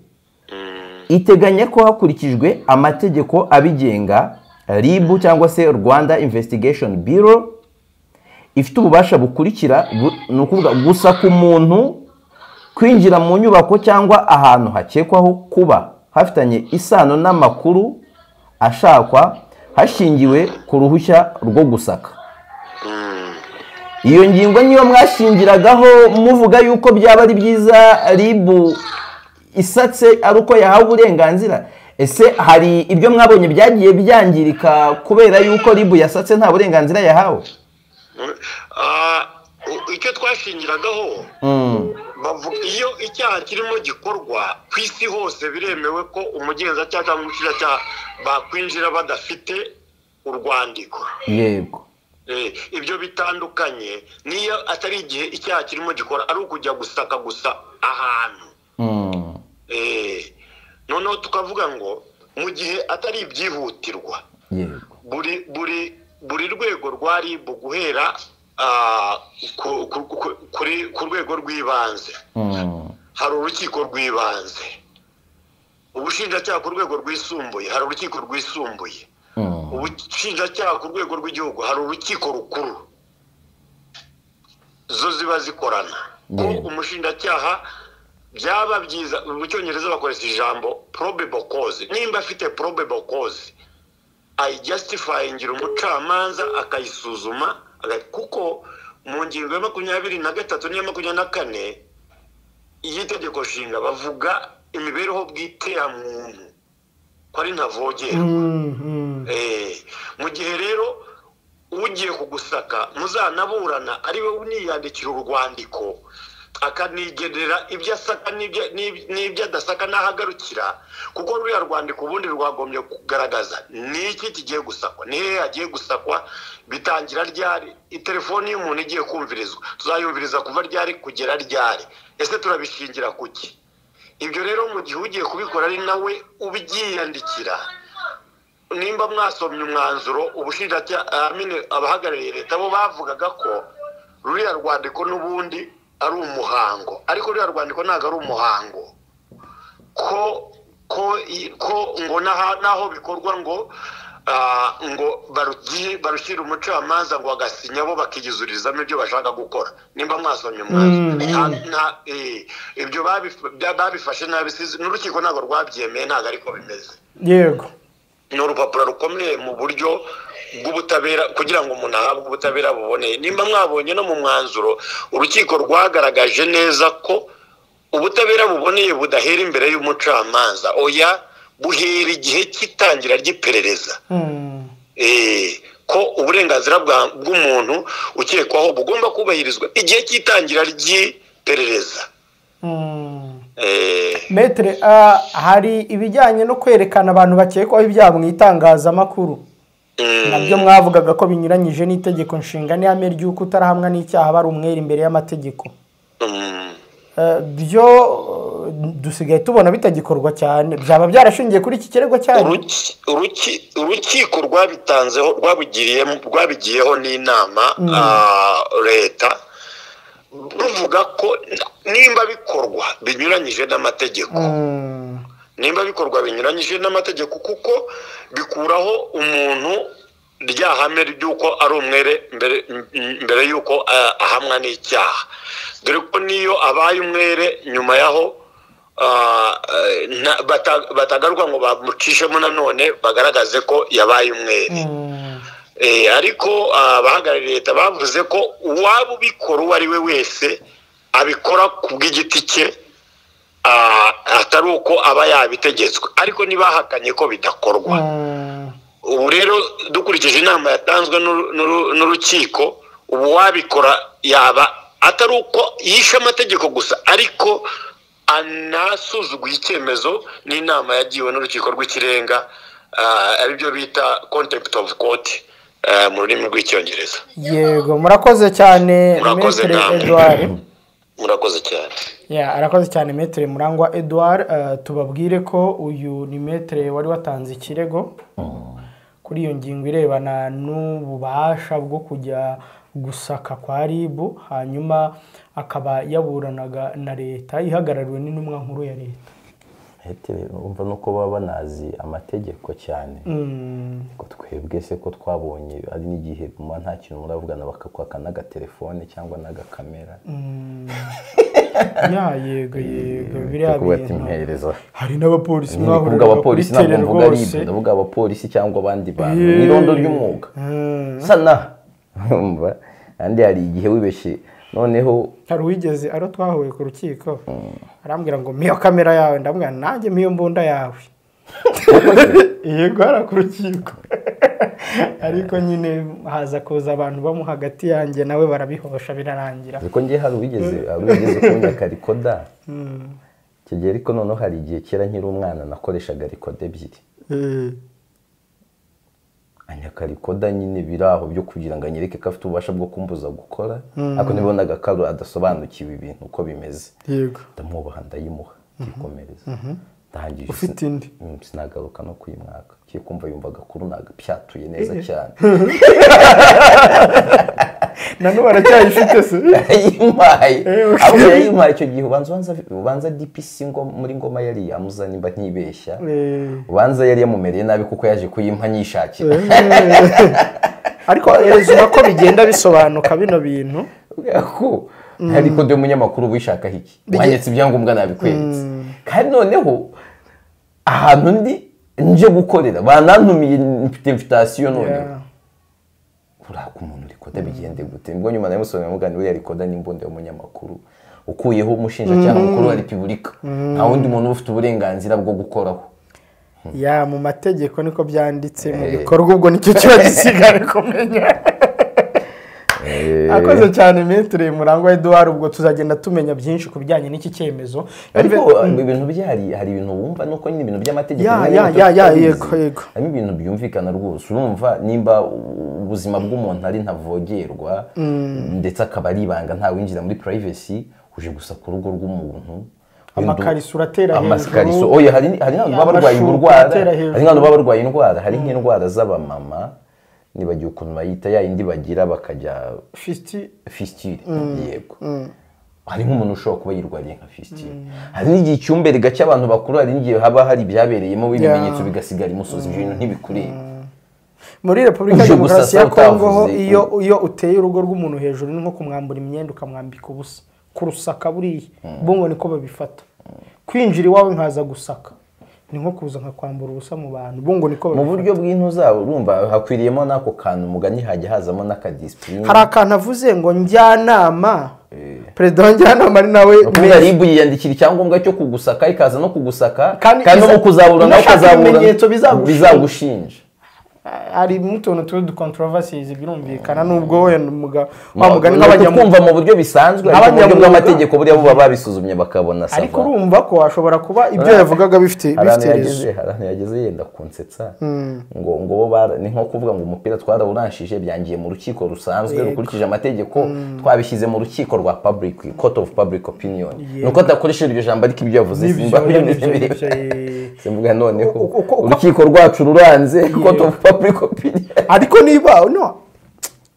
Iteganya ko hakurikijwe amategeko abigenga RIB cyangwa se Rwanda Investigation Bureau ifite ububasha bukurikira, ni ukuvuga gusa ku muntu kwinjira mu nyubako cyangwa ahantu hakekwaho kuba hafitanye isano n'amakuru ashakwa hashingiwe ku ruhushya rwo gusaka. Iyo ngingo niyo mwashingiragaho muvuga yuko byaba ari byiza RIB isatse ari uko yahawe uburenganzira. Ese hari ibyo mwabonye byagiye byangirika kubera yuko RIB yasatse nta burenganzira yahawe? Icyo twashingiragaho, iyo icyaha kirimo gikorwa ku isi hose biremewe ko umugenzacyaha cyangwa umushinjacyaha bakwinjira badafite urwandiko. Yego. Ibyo bitandukanye niyo atari igihe icyaha kirimo gikora ari ukujya gusaka gusa ahantu. Noneho tukavuga ngo mu gihe atari ibyihutirwa, buri rwego rwa RIB guhera ku rwego rw'ibanze, hari urukiko rw'ibanze, ubushinjacyaha ku rwego rwisumbuye, hari urukiko rwisumbuye, ubushinjacyaha ku rwego rw'igihugu, hari urukiko rukuru, zo ziba zikorana. Ko umushinjacyaha byaba byiza, mu cyongereza bakoresha ijambo probable cause, nimba afite probable cause ayijustifyingira umucamanza akayisuzuma, kuko mu ngingo ya 23 n'iya 24 y'itegeko nshinga bavuga imibereho bwite ya muntu ko ari ntavogerwa. Mu gihe rero ugiye kugusaka muzanaburana ari we uniyandikira urwandiko akanigenera ibyo asaka n'ibyo adasaka n'ahagarukira, kuko ruriya rwandiko ubundi rwagombye kugaragaza n'iki kigiye gusakwa, ni hehe hagiye gusakwa, bitangira ryari, telefoni y'umuntu igiye kumvirizwa tuzayumviriza kuva ryari kugera ryari, ese turabishingira kuki? Ibyo rero mu gihe ugiye kubikora ari nawe ubyiyandikira, nimba mwasomye umwanzuro ubushinjacyaha, abahagarariye leta bo bavugaga ko ruriya rwandiko n'ubundi ari umuhango, ariko ruriya rwandiko ntabwo ari umuhango, ko ngo naho bikorwa ngo ngo barushyira umucamanza ngo agasinya bo bakigizurizamo ibyo bashaka gukora. Nimba mwasomye umwanzuro, ibyo babifashe nabi, n'urukiko ntabwo rwabyemeye, ntabwo ariko bimeze. Yego, ni urupapuro rukomeye mu buryo bw'ubutabera kugira ngo umuntu ahabwe ubutabera buboneye. Nimba mwabonye no mu mwanzuro, urukiko rwagaragaje neza ko ubutabera buboneye budahera imbere y'umucamanza, oya, buhera igihe cy'itangira ry'iperereza. Ko uburenganzira bw'umuntu ukekwaho bugomba kubahirizwa igihe cy'itangira ry'iperereza. Metre, hari ibijyanye no kwerekana abantu bakekwaho ibyaha mu itangazamakuru, nabyo mwavugaga ko binyuranyije n'itegeko nshinga n'ihame ry'uko utarahamwa n'icyaha bari umwere imbere y'amategeko. Byo dusigaye tubona bitagikorwa cyane, byaba byarashingiye kuri iki kirego cyanyu? Urukiko rwabitanzeho, rwabigiyeho n'inama leta, ruvuga ko nimba bikorwa binyuranyije n'amategeko, nimba bikorwa binyuranyije n'amategeko, kuko bikuraho umuntu rya hame ry'uko ari umwere mbere y'uko ahamwa n'icyaha, dore ko niyo abaye umwere nyuma yaho batagaruka ngo bamucishemo nanone bagaragaze ko yabaye umwere. Ariko abahagarariye leta bavuze ko uwaba ubikora uwo ari we wese abikora ku bw'igiti cye, atari uko aba yabitegetswe, ariko ntibahakanye ko bidakorwa. Ubu rero dukurikije inama yatanzwe n'urukiko, ubu wabikora yaba atari uko yishe amategeko gusa, ariko anasuzuguye icyemezo n'inama yagiwe n'urukiko rw'ikirenga, aribyo bita contempt of court mu rurimi rw'icyongereza. Yego, murakoze cyane Maître Edouard. Murakoze cyane. Ya, arakoze cyane Maître Murangwa Edouard. Tubabwire ko uyu ni Maître wari watanze ikirego kuri iyo ngingo irebana n'ububasha bwo kujya gusaka kwa RIB, hanyuma akaba yaburanaga na leta ihagarariwe n'intumwa nkuru ya leta. Umva nuko baba banazi amategeko cyane, ko twebwe se ko twabonye ari n'igihe nta kintu muravugana bakakwaka n'agatelefone cyangwa n'agakamera. Ya, yego yego, biriya bintu. Hari n'abapolisi mwahurira abapolisi, ntabwo mvuga RIB, ndavuga abapolisi cyangwa abandi bantu n'irondo ry'umwuga sana. Umva andi hari igihe wibeshye. Noneho hari uwigeze aro twahuye ku rukiko arambwira ngo miyo kamera yawe, ndamubwira nanjye miyo mbunda yawe. Yego, ara ku rukiko. Ariko nyine haza kuza abantu bamu hagati yanjye nawe barabihosha birarangira. Ariko ngiye hari uwigeze kunyaka rikoda. Icyo gihe ariko noneho hari igihe kera nkiri umwana nakoreshaga rikoda ebyiri. Anyaka rikoda nyine biraho byo kugira ngo anyereke ko afite ububasha bwo kumbuza gukora, ariko nibonaga ko adasobanukiwe ibintu uko bimeze. Yego, ndamwubaha ndayimuha ndikomereza. Ndangije ufite indi sinagaruka no kuyimwaka. Kiye kumva yumvaga kuru nagapyatuye neza cyane. Nanu aracyayifite se? Yayimpaye. Abo yayimpaye icyo gihe ubanza DPC ngo muri ngoma yari yamuzanye nimba ntibeshya. Ubanza yari yamumereye nabi kuko yaje kuyimpa nyishakira. Ariko erezuma ko bigenda bisobanuka bino bintu. Ko ariko ndi umunyamakuru wishaka iki? Wanyetse ibyangombwa nabikweretse. Kandi noneho ahantu ndi nje gukorera banantumiye mfite invitation noneho. Uraka umuntu rikoda bigende gute? Mbwo nyuma namusomye mugani uriya rikoda n'imbunda y'umunyamakuru ukuyeho umushinjacyaha mukuru wa Repubulika, nta wundi muntu ufite uburenganzira bwo gukoraho. Ya, mu mategeko niko byanditse, mu bikorwa ubwo nicyo kiba gisigare kumenya. Akoze cyane Maître Murangwa Edouard, ubwo tuzagenda tumenya byinshi ku bijyanye n'iki cyemezo. Ariko ibintu byari hari ibintu wumva nuko nyine ibintu by'amategeko yego yego, harimo ibintu byumvikana rwose. Urumva nimba ubuzima bw'umuntu ari ntavogerwa ndetse akaba ari ibanga nta winjira muri privacy, uje gusa ku rugo rw'umuntu Amakariso uratera hejuru. Amakariso oya, hari n'abantu baba barwaye indwara, hari n'abantu baba barwaye indwara, hari nk'indwara z'abamama nibagiye ukuntu bayita, ya yindi bagira bakajya fistule. Yego. Hari nk'umuntu ushobora kuba yirwariye nka fistule. Hari n'igihe icyumbere gace abantu bakuru, hari n'igihe haba hari ibyabereyemo ibimenyetso bigasigara imusozi, ibyo bintu ntibikureba. Muri Repubulika ya Demokarasi ya Kongo ho iyo uteye urugo rw'umuntu hejuru ni nko kumwambura imyenda ukamwambika ubusa, kurusaka buriya bongo niko babifata. Kwinjira iwawe nkaza gusaka ni nko kuza nkakwambura ubusa mu bantu, bongo niko babifata. Mu buryo bw'intu zabo urumva hakwiriyemo n'ako kantu mugani hajya hazamo n'akadisipline. Hari akantu avuze ngo njyanama, perezida wa njyanama ari nawe RIB yiyandikira icyangombwa cyo kugusaka, ikaza no kugusaka kandi no kuzabura nawe ukazabura ibimenyetso bizagushinja. Hari mutuntu tu controversies birumvikana nubwo we mugani nk'abanyamwuga mu buryo bisanzwe, ariko mu buryo bw'amategeko buriya buba babisuzumye bakabona sava. Ariko urumva ko ashobora kuba ibyo yavugaga bifite rezo. Hari yageze yenda kunsetsa ngo bo ni nko kuvuga ngo umupira twarawuranshije byangiye mu rukiko rusanzwe rukurikije amategeko, twabishyize mu rukiko rwa public court of public opinion. Nuko adakoresha iryo jambo ariko ibyo yavuze simba noneho urukiko rwacu ruranze court of public. Ariko niba no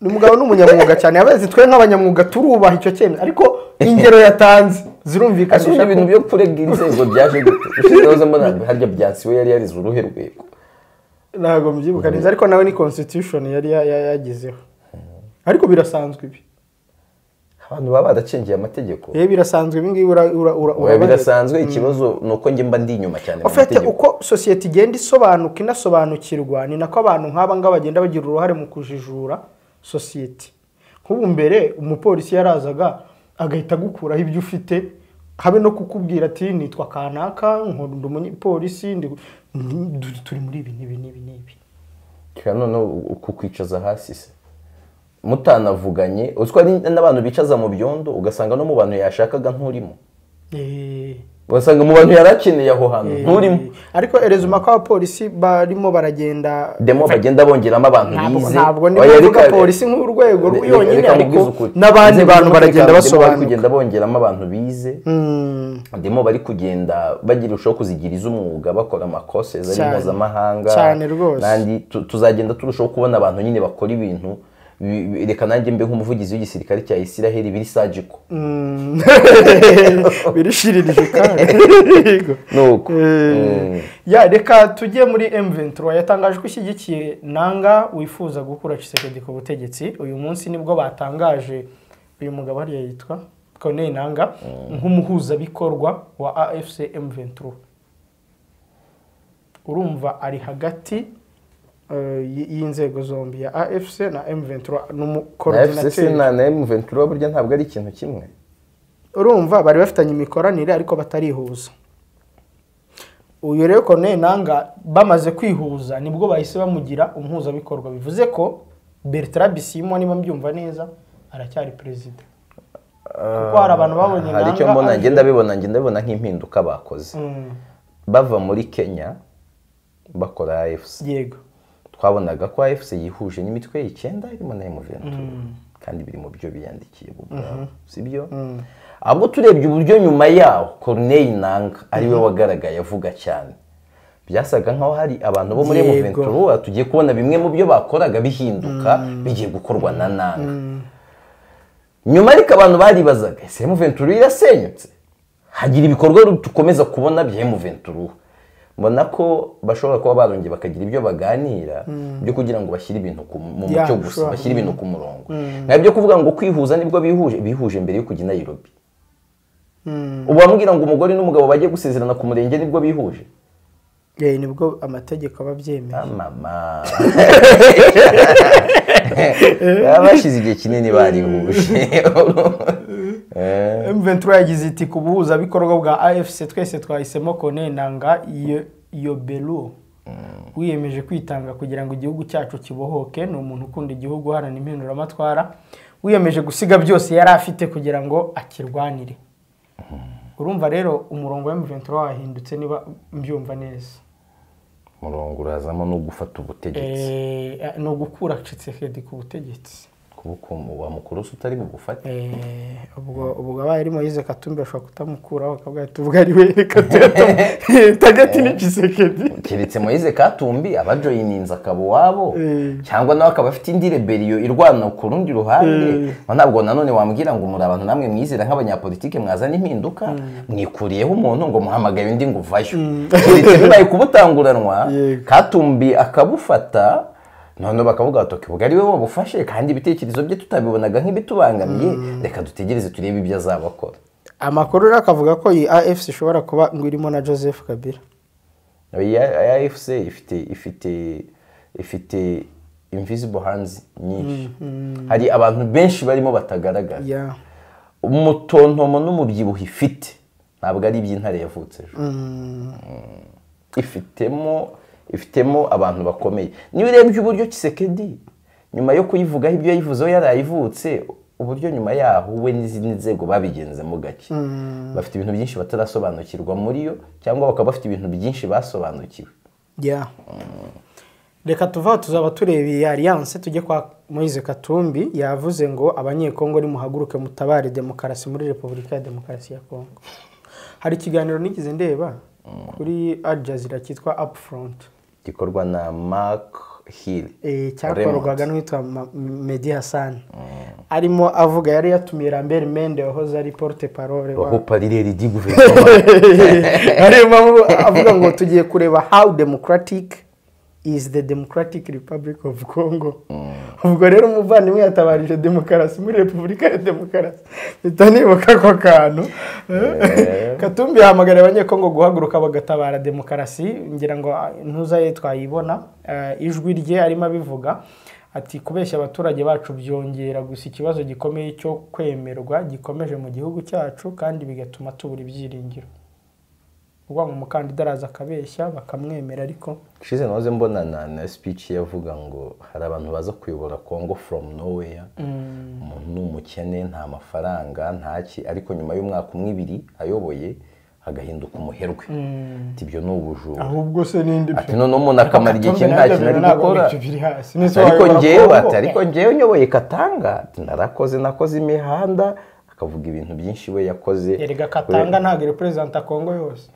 ni umugabo n'umunyamwuga cyane yabaze twe nk'abanyamwuga turubaha icyo cyemezo, ariko ingero yatanze zirumvikanisha ibintu byo kurega inzego byaje gute mbona harya Byansi we yari yarize uruhe rwego ntabwo mbyibuka neza, ariko nawe ni constitution yari yagizeho. Ariko birasanzwe ibi abantu baba badacengeye amategeko. Birasanzwe ibi ngibi birasanzwe. Ikibazo nuko njye mba ndi inyuma cyane mu mategeko. Uko society igenda isobanuka inasobanukirwa ni nako abantu nk'aba ngaba bagenda bagira uruhare mu kujijura society. Nk'ubu mbere umupolisi yarazaga agahita agukuraho ibyo ufite, habe no kukubwira ati nitwa kanaka, nkunda umupolisi, turi muri ibi n'ibi n'ibi n'ibi. None kukwicaza hasi se mutanavuganye, uziko ari n'abantu bicaza mu byondo ugasanga no mu bantu yashakaga nturimo. Ugasanga mu bantu yarakeneye aho hantu nturimo. Ariko erezuma ko abapolisi barimo baragenda demo bagenda bongeramo abantu bize. Ntabwo ni kuvuga polisi nk'urwego yonyine, ariko n'abandi bantu baragenda basobanuka, kugenda bongeramo abantu bize. Demo bari kugenda bagira usho kuzigiriza umwuga, bakora amakose ari mpuzamahanga cyane rwose. Nandi tuzagenda turushaho kubona abantu nyine bakora ibintu. Reka nanjye mbe nk'umuvugizi w'igisirikare cya Isiraheli biri surgical. Birishiririje kandi. Nuko. Ya reka tujye muri M23 yatangaje ko ishyigikiye Nanga wifuza gukura Tshisekedi ku butegetsi. Uyu munsi nibwo batangaje uyu mugabo hariya yitwa Corneille Nanga nk'umuhuzabikorwa wa AFC M23. Urumva ari hagati y'inzego zombi ya AFC na M23 n'umucoordinateur. AFC na M23 burya ntabwo ari ikintu kimwe. Urumva bari bafitanye imikoranire ariko batarihuza. Uyu rero Corneille Nanga bamaze kwihuza nibwo bahise bamugira umuhuzabikorwa, bivuze ko Bertrand Bisimwa niba mbyumva neza aracyari president. Kuko hari abantu babonye Nanga. Hari icyo mbona ngenda bibona nk'impinduka bakoze. Bava muri Kenya bakora AFC. Yego. Twabonaga ko AFC yihuje n'imitwe 9 irimo na M23 kandi biri mu byo biyandikiye ubwabo, sibyo? Ahubwo turebye uburyo nyuma yaho Corneille Nanga ari we wagaragaye avuga cyane, byasaga nkaho hari abantu bo muri M23 tugiye kubona bimwe mu byo bakoraga bihinduka bigiye gukorwa na Nanga. Nyuma ariko abantu baribazaga ese M23 irasenyutse, hagira ibikorwa dukomeza kubona bya M23. Mbona ko bashobora kuba barongeye bakagira ibyo baganira byo kugira ngo bashyire ibintu mu mucyo gusa, bashyire ibintu ku murongo. Nabyo kuvuga ngo kwihuza nibwo bihuje mbere yo kujya i Nairobi. Ubu bamubwira ngo umugore n'umugabo bagiye gusezerana ku murenge nibwo bihuje. Nibwo amategeko ababyemeye. Mama. Bashize igihe kinini barihuje. M23 yagize iti ku buhuzabikorwa bwa AFC twese twahisemo Corneille Nanga Yobelu wiyemeje kwitanga kugira ngo igihugu cyacu kibohoke, ni umuntu ukunda igihugu uharanira impinduramatwara, wiyemeje gusiga byose yari afite kugira ngo akirwanire. Urumva rero umurongo wa M23 wahindutse niba mbyumva neza. Umurongo urazamo no gufata ubutegetsi. No gukura Tshisekedi ku butegetsi. Wa mukuru utari bugufate. Ubwo abaye ari Moise Katumbi ashobora kutamukuraho akavuga ati ubwo ari we reka tagati ni Tshisekedi. Keretse Moise Katumbi abajoyininze akaba wabo cyangwa nawe akaba afite indi rebellion irwana ku rundi ruhande. Ntabwo nanone wambwira ngo muri abantu namwe mwizera nk'abanyapolitike mwazana impinduka mwikuriyeho umuntu ngo muhamagaye undi ngo uvayo. Keretse bibaye kubutanguranwa Katumbi akabufata none bakavuga bati ubwo ari we wabufashe kandi ibitekerezo bye tutabibonaga nk'ibitubangamiye reka dutegereze turebe ibyo azabakora. Amakuru rero akavuga ko iyi AFC ishobora kuba ngo irimo na Joseph Kabila. Iyi AFC ifite invisible hands nyinshi. Hari abantu benshi barimo batagaragara. Umutontomo n'umubyibuho ifite ntabwo ari iby'intare yavutse ejo. Ifitemo abantu bakomeye. Niba urebye uburyo Tshisekedi nyuma yo kuyivugaho ibyo yayivuzeho yarayivutse, uburyo nyuma yaho we n'izindi nzego babigenzemo gake. Bafite ibintu byinshi batarasobanukirwa muri yo cyangwa bakaba bafite ibintu byinshi basobanukiwe. Reka tuva tuzaba tureba iyi alliance tujye kwa Moise Katumbi. Yavuze ngo abanyekongo nimuhaguruke mutabare demokarasi muri Repubulika ya Demokarasi ya Kongo. Hari ikiganiro nigeze ndeba kuri Al Jazeera cyitwa Upfront gikorwa na Mark Hill cyakorwaga n'uwitwa Mehdi Hassan. Arimo avuga yari yatumiye Lambert Mende wahoze ari porte parole wa parler du gouvernement. Arimo avuga ngo tugiye kureba how democratic is the Democratic Republic of Congo. Ubwo rero umuvandimwe yatabarije demokarasi muri Repubulika ya Demokarasi. Bitanibuka ko kantu. Katumbi yahamagara abanyekongo guhaguruka bagatabara demokarasi, ngira ngo ntuzaye twayibona ijwi rye arimo abivuga ati kubeshya abaturage bacu byongera gusa ikibazo gikomeye cyo kwemerwa gikomeje mu gihugu cyacu kandi bigatuma tubura ibyiringiro. Ubwo umukandida araza akabeshya bakamwemera ariko shize naze mbona na speech yavuga ngo hari abantu baza kuyobora Congo from nowhere. Umuntu ni umukene nta mafaranga ntaki ariko nyuma y'umwaka umwe ibiri ayoboye agahinduka umuherwe. Ati ibyo ni ubujura. Ahubwo se nindi ati none umuntu akamara igihe kimwe nta kintu ari gukora. Ariko njyewe nyoboye Katanga narakoze nakoze imihanda akavuga ibintu byinshi we yakoze. Erega Katanga ntabwo representa Congo yose.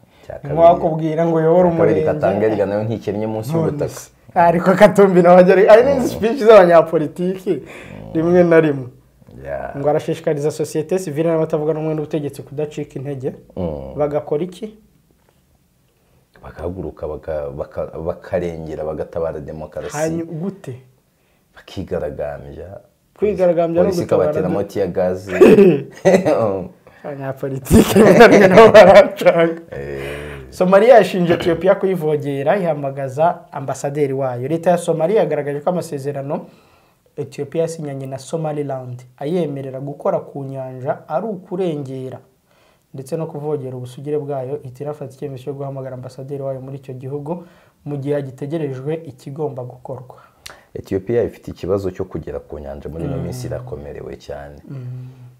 Mwakubwira ngo yobora umurenge Katanga erega nayo ntikennye munsi y'ubutaka. Ariko Katumbi nawe ari n'inzi speech z'abanyapolitiki rimwe na rimwe. Ngo arashishikariza société civile n'abatavuga rumwe n'ubutegetsi kudacika intege. Bagakora iki? Bakahaguruka bakarengera bagatabara demokarasi. Gute? Bakigaragambya. Kwigaragambya no gutabara. Polisi ikabatera ya gaze. Abanyapolitike nabo baracanga. Somalia yashinje Ethiopia kuyivogera ihamagaza ambasaderi wayo. Leta ya Somalia yagaragaje ko amasezerano Ethiopia yasinyanye na Somaliland ayemerera gukora ku nyanja ari ukurengera ndetse no kuvogera ubusugire bwayo, itirafata icyemezo cyo guhamagara ambasaderi wayo muri icyo gihugu mu gihe agitegerejwe ikigomba gukorwa. Ethiopia ifite ikibazo cyo kugera ku nyanja muri ino minsi irakomerewe cyane.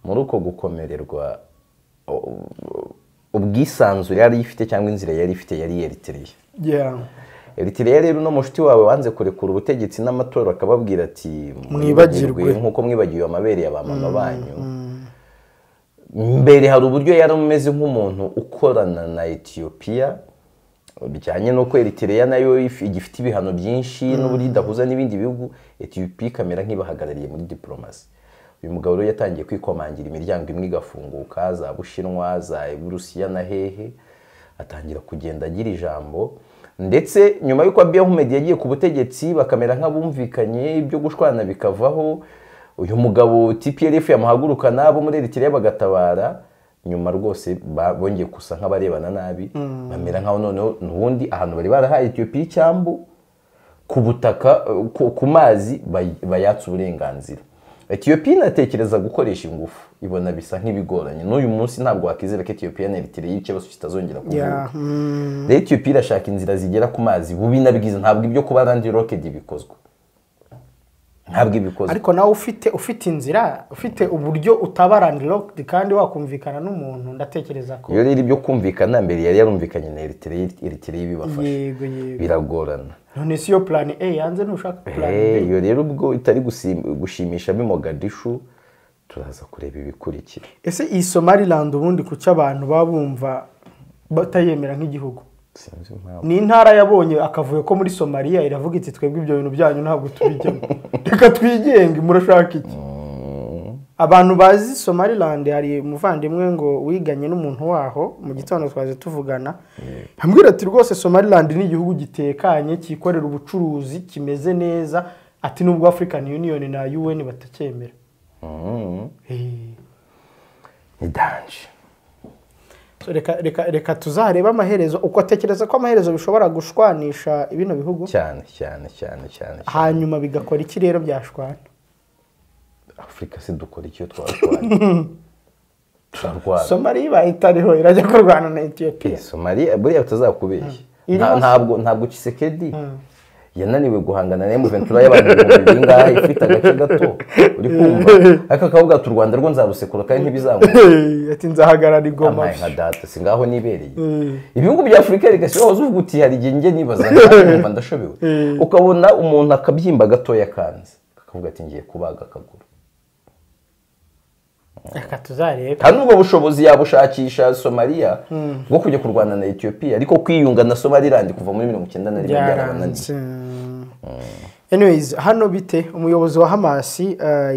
Muri uko gukomererwa ubwisanzure yari ifite cyangwa inzira yari ifite yari Eritrea. Eritrea rero no mushuti wawe wanze kurekura ubutegetsi n'amatora akababwira ati mwibagirwe nkuko mwibagiwe amabere ya ba mama banyu. Mbere hari uburyo yari umeze nk'umuntu ukorana na Ethiopia bijyanye n'uko Eritrea nayo igifite ibihano byinshi n'uburyo idahuza n'ibindi bihugu, Ethiopia ikamera nk'ibahagarariye muri diplomasi. Uyu mugabo rero yatangiye kwikomangira imiryango imwe igafunguka za Bushinwa za Burusiya na hehe, atangira kugenda agira ijambo. Ndetse nyuma y'uko Abiy Ahmed yagiye ku butegetsi bakamera nk'abumvikanye ibyo gushwana bikavaho, uyu mugabo TPLF yamuhaguruka nabo muri Eritrea bagatabara. Nyuma rwose bongeye gusa nk'abarebana nabi, bamera nkaho noneho n'ubundi ahantu bari barahaye Ethiopia icyambu ku butaka ku mazi bayatse uburenganzira. Ethiopia inatekereza gukoresha ingufu ibona bisa nk'ibigoranye. N'uyu munsi ntabwo wakizera ko Ethiopia na Eritrea ikibazo kitazongera kuvuka. Rero Ethiopia irashaka inzira zigera ku mazi bubi na bwiza, ntabwo ibyo kuba Land Rocket bikozwe. Ntabwo ibikoze. Ariko nawe ufite inzira, ufite uburyo utabara unlocked kandi wakumvikana n'umuntu, ndatekereza ko iyo rero ibyo kumvikana mbere yari yarumvikanye na Eritrea, Eritrea ibibafasha. Yego yego. Biragorana. None si yo plan A yanze, ntushaka plan B. Iyo rero ubwo itari gushimisha Mogadishu, turaza kureba ibikurikira. Ese iyi Somaliland ubundi kuki abantu babumva batayemera nk'igihugu? Sinzi impamvu. Ni intara yabonye akavuyo ko muri Somalia iravuga iti twebwe ibyo bintu byanyu ntabwo tubijyamo, reka twigenge, murashaka iki? Abantu bazi Somaliland, hari umuvandimwe ngo wiganye n'umuntu waho mu gitondo twaje tuvugana, ambwira ati rwose Somaliland ni igihugu gitekanye, cyikorera ubucuruzi, kimeze neza, ati nubwo African Union na UN batacyemera. Ni danger. Reka tuzareba amaherezo. Uko atekereza ko amaherezo bishobora gushwanisha ibino bihugu cyane cyane cyane cyane. Hanyuma bigakora iki rero byashwana? Afrika se dukora icyo twashwana? Turarwana. Somalia bayitariho irajya kurwana na Ethiopia. Somalia buriya utazakubeshya. Ntabwo Tshisekedi yananiwe guhangana na M23 y'abantu bingahe ifite agace gato, uri kumva ariko akavuga ati u Rwanda rwo nzarusekura kandi ntibizangwa, ati nzahagarara igoma nka data singaho nibereye. Ibihugu bya Afrika rigashyiraho uvuga uti hari igihe njye nibaza nkumva ndashobewe, ukabona umuntu akabyimba gatoya kanze akavuga ati ngiye kubaga akaguru. Reka tuzarebe. Kandi ubwo bushobozi yabushakisha Somalia bwo kujya kurwana na Ethiopia, ariko kwiyunga na Somaliland kuva muri 1991 byarabananiye. Anyways, hano bite umuyobozi wa Hamas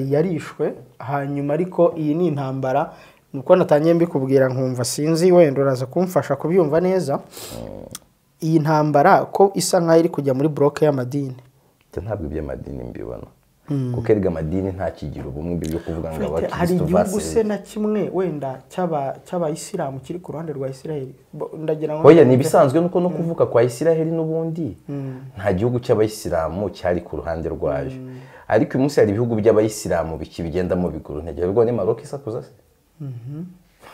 yarishwe, hanyuma ariko iyi ni intambara nuko natangiye mbikubwira nkumva sinzi wenda uraza kumfasha kubyumva neza. Iyi ntambara ko isa nkaho iri kujya muri block y'amadini. Ntabwo iby'amadini mbibona. Kuko erega amadini nta kigira ubumwe byo kuvuga ngo abakristo hari igihugu se na kimwe wenda cy'abayisilamu kiri ku ruhande rwa Israel. Ndagira ngo oya ni ibisanzwe nuko no kuvuka kwa Israel n'ubundi nta gihugu cy'abayisilamu cyari ku ruhande rwayo. Ariko uyu munsi hari ibihugu by'abayisilamu bikibigendamo biguru ntege. Ubwo ni Maroc isakuza se?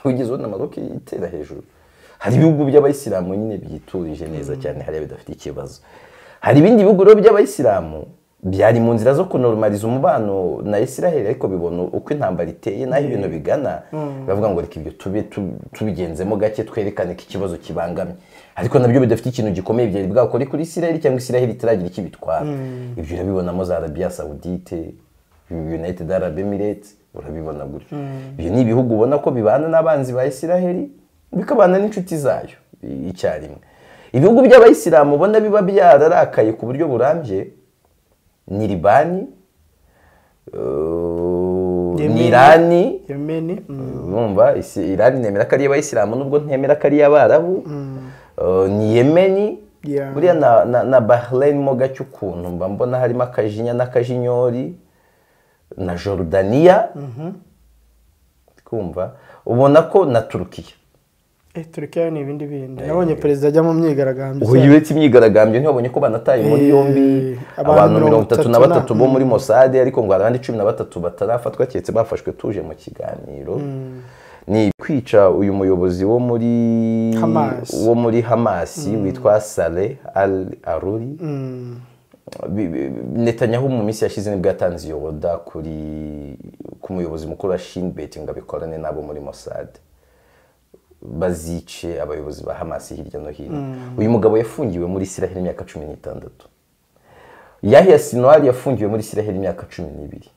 Ugeze ubona Maroc itera hejuru. Hari ibihugu by'abayisilamu nyine byiturije neza cyane, hari bidafite ikibazo. Hari ibindi bihugu rero by'abayisilamu byari mu nzira zo kunormaliza umubano na Israel, ariko bibona uko intambara iteye naho ibintu bigana, bavuga ngo reka ibyo tube tubigenzemo gake twerekane ko ikibazo kibangamye, ariko nabyo bidafite ikintu gikomeye byari bwakore kuri Israel cyangwa Israel itaragira icyo bitwara. Ibyo urabibonamo za Arabia Saudite, United Arab Emirates, urabibona gutyo. Ibyo ni ibihugu ubona ko bibana n'abanzi ba Israel bikabana n'inshuti zayo icyarimwe. Ibihugu by'abayisilamu ubona biba byararakaye ku buryo burambye ni Libani, ni Irani, Yemeni. Urumva Irani nemera ko ari abayisilamu nubwo ntemera ko ari abarabu, ni Yemeni, buriya na Bahrain mo gake ukuntu mba mbona harimo akajinya n'akajinyori, na Jordania, kumva ubona ko na Turukiya. Turukiya ni ibindi bindi. Nabonye perezida ajya mu myigaragambyo. Ubu yuretse imyigaragambyo ntibabonye ko banataye muri yombi abantu 33 bo muri Mossad, ariko ngo abandi 13 batarafatwa keretse bafashwe tuje mu kiganiro. Ni kwica uyu muyobozi wo muri Hamas witwa Saleh Al-Aruri. Netanyahu mu minsi yashize nibwo yatanze iyo order kuri ku muyobozi mukuru wa Shin Bet ngo abikorane nabo muri Mossad, bazice abayobozi ba Hamas hirya no hino. Uyu mugabo yafungiwe muri Israel imyaka 16. Yahya Sinwar yafungiwe muri Israel imyaka 12.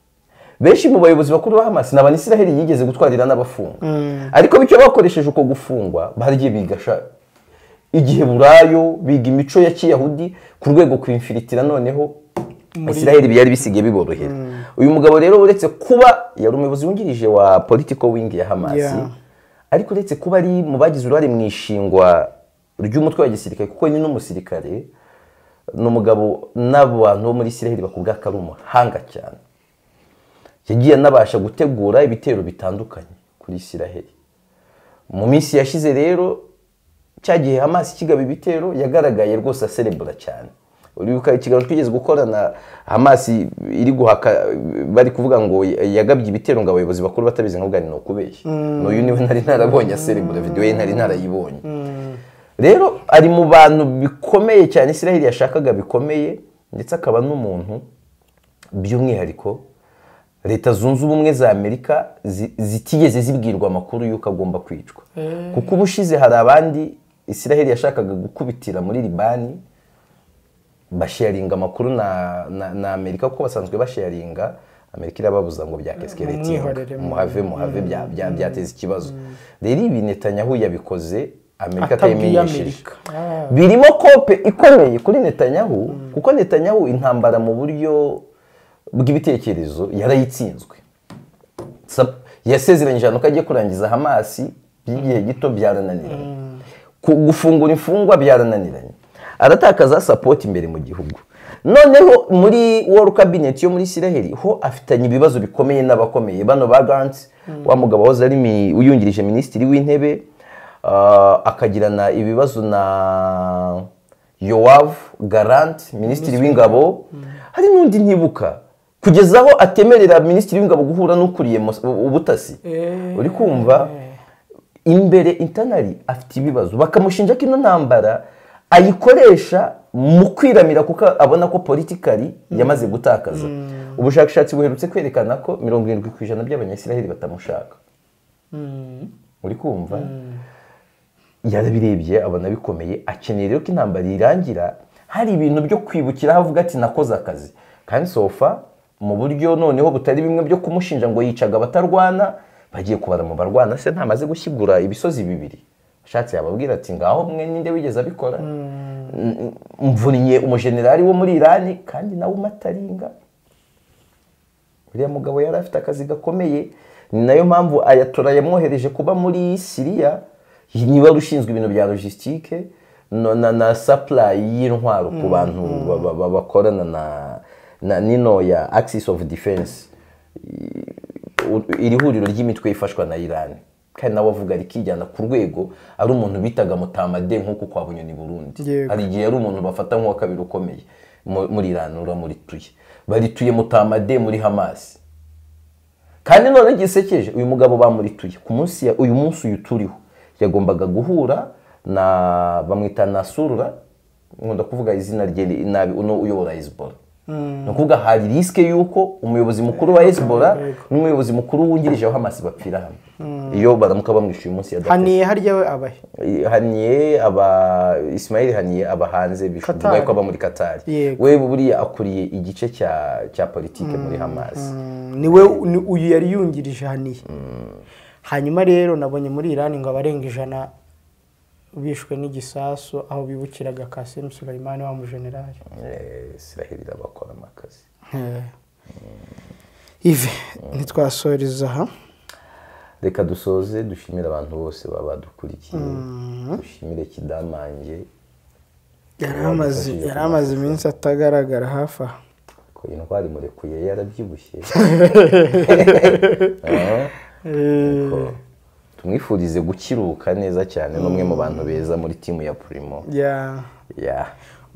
Benshi mu bayobozi bakuru ba Hamas n'abana Israel yigeze gutwarira n'abafunga. Ariko bityo bakoresheje uko gufungwa barigiye bigasha igihe burayo biga imico ya Kiyahudi ku rwego kwinfiritira, noneho Israel byari bisigaye biborohera. Uyu mugabo rero uretse kuba yari umuyobozi wungirije wa political wing ya Hamas, ariko uretse kuba ari mu bagize uruhare mu ishingwa ry'umutwe wa gisirikare, kuko ni n'umusirikare, ni umugabo n'abantu bo muri Israel bakubwa ko ari umuhanga cyane. Yagiye anabasha gutegura ibitero bitandukanye kuri Israel. Mu minsi yashize rero cyagihe Hamas kigaba ibitero yagaragaye rwose aserebura cyane. Uribuka ikiganiro twigeze gukorana Hamas iri guhaka bari kuvuga ngo yagabye ibitero ngo abayobozi bakuru batabizi nkavuga ni ukubeshya. N'uyu niwe nari narabonye aserebura video ye nari narayibonye. Rero ari mu bantu bikomeye cyane Israel yashakaga bikomeye, ndetse akaba n'umuntu By'umwihariko Leta Zunze Ubumwe za Amerika zitigeze zibwirwa amakuru y'uko agomba kwicwa. Kuko ubushize hari abandi Israel yashakaga gukubitira muri Libani, basharinga amakuru na Amerika, kuko basanzwe basharinga. Amerika irababuza ngo byakeskeretinga, muhave byateza ikibazo. Rero ibi Netanyahu yabikoze Amerika atayimenyesheje. Birimo kope ikomeye kuri Netanyahu, kuko Netanyahu intambara mu buryo bw'ibitekerezo yarayitsinzwe. Yasezeranyije ko agiye kurangiza Hamas by'igihe gito, byarananiranye. Gufungura imfungwa byarananiranye. Aratakaza support imbere mu gihugu. Noneho muri War Cabinet yo muri Israel ho afitanye ibibazo bikomeye n'abakomeye bano ba Gantz, wa mugabo wahoze ari uyungirije minisitiri w'intebe, akagirana ibibazo na Yoav Gallant, minisitiri w'ingabo. Hari n'undi ntibuka, kugeza aho atemerera minisitiri w'ingabo guhura n'ukuriye ubutasi. Uri kumva imbere internally afite ibibazo, bakamushinja ko ino ntambara ayikoresha mu kwiramira, kuko abona ko politically yamaze gutakaza. Ubushakashatsi buherutse kwerekana ko 70% by'Abanyasiraheli batamushaka. Uri kumva yarabirebye abona bikomeye, akeneye rero ko intambara irangira hari ibintu byo kwibukira, avuga ati nakoze akazi. Kandi sofa mu buryo noneho butari bimwe byo kumushinja ngo yicaga abatarwana, bagiye kubara mu barwana se ntamaze gushyigura ibisozi bibiri. Ashatse yababwira ati ngaho mwe ninde wigeze abikora, mvunye umujenerali wo muri Irani kandi nawe umataringa. Uriya mugabo yari afite akazi gakomeye, ni nayo mpamvu Ayatollah yamwohereje kuba muri Syria, niba ushinzwe ibintu bya logistique na supply y'intwaro ku bantu bakorana na nino ya Axis of Defense, iri huriro ry'imitwe ifashwa na Iran. Kandi nawe avuga rikijyana ku rwego ari umuntu bitaga Mutamade nk'uko kwa Bunyoni Burundi. Hari igihe ari umuntu bafata nk'uwa kabiri ukomeye muri Iran, uramurituye barituye Mutamade muri Hamas. Kandi none gisekeje uyu mugabo bamurituye ku munsi uyu munsi uyu turiho yagombaga guhura na bamwita Nasurura, nkunda kuvuga izina rye nabi, uno uyobora Hezbollah. Ni ukuvuga hari riske yuko umuyobozi mukuru wa Hezbollah n'umuyobozi mukuru wungirije wa Hamas bapfira hamwe iyo baramuka bamwishuye umunsi ya date. Haniye harya we abahe? Haniye aba Ismail Haniye aba hanze, bishuvuga ko aba muri Qatar. We buriya akuriye igice cya politike muri Hamas. Niwe uyu yari yungirije Haniye. Hanyuma rero nabonye muri Iran ngo abarenga 100 bishwe n'igisasu aho bibukiraga Qasim Soleimani wa mujenerali. Israel irabakora amakazi. Ive ntitwasoreza aha. Reka dusoze dushimire abantu bose babadukurikiye. Dushimire Kidamange. Yaramaze iminsi atagaragara hafi aha. Ko intwari murekuye yarabyibushye. Tumwifurize gukiruka neza cyane, n'umwe mu bantu beza muri timu ya Primo.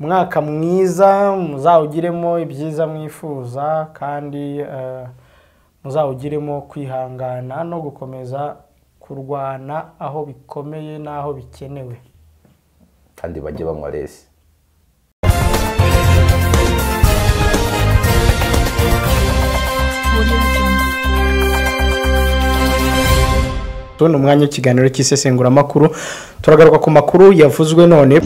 Umwaka mwiza muzawugiremo ibyiza mwifuza, kandi muzawugiremo kwihangana no gukomeza kurwana aho bikomeye n'aho bikenewe, kandi bajye banywa resi. Tubona umwanya w'ikiganiro cy'isesenguramakuru, turagaruka ku makuru yavuzwe none.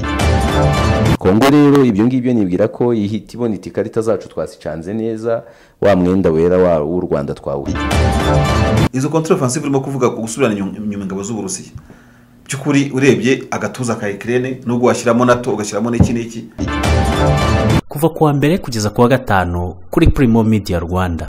Kongo rero ibyo ngibyo nibwira ko ihita ibona ikarita zacu twasicanze neza, wa mwenda wera w'u Rwanda twawuye. Izo contre-offensive urimo kuvuga ku gusubirana inyuma ingabo z'Uburusiya, by'ukuri urebye agatuza ka Ukraine nubwo washyiramo NATO ugashyiramo n'iki n'iki. Kuva kuwa mbere kugeza kuwa gatanu kuri Primo Media Rwanda.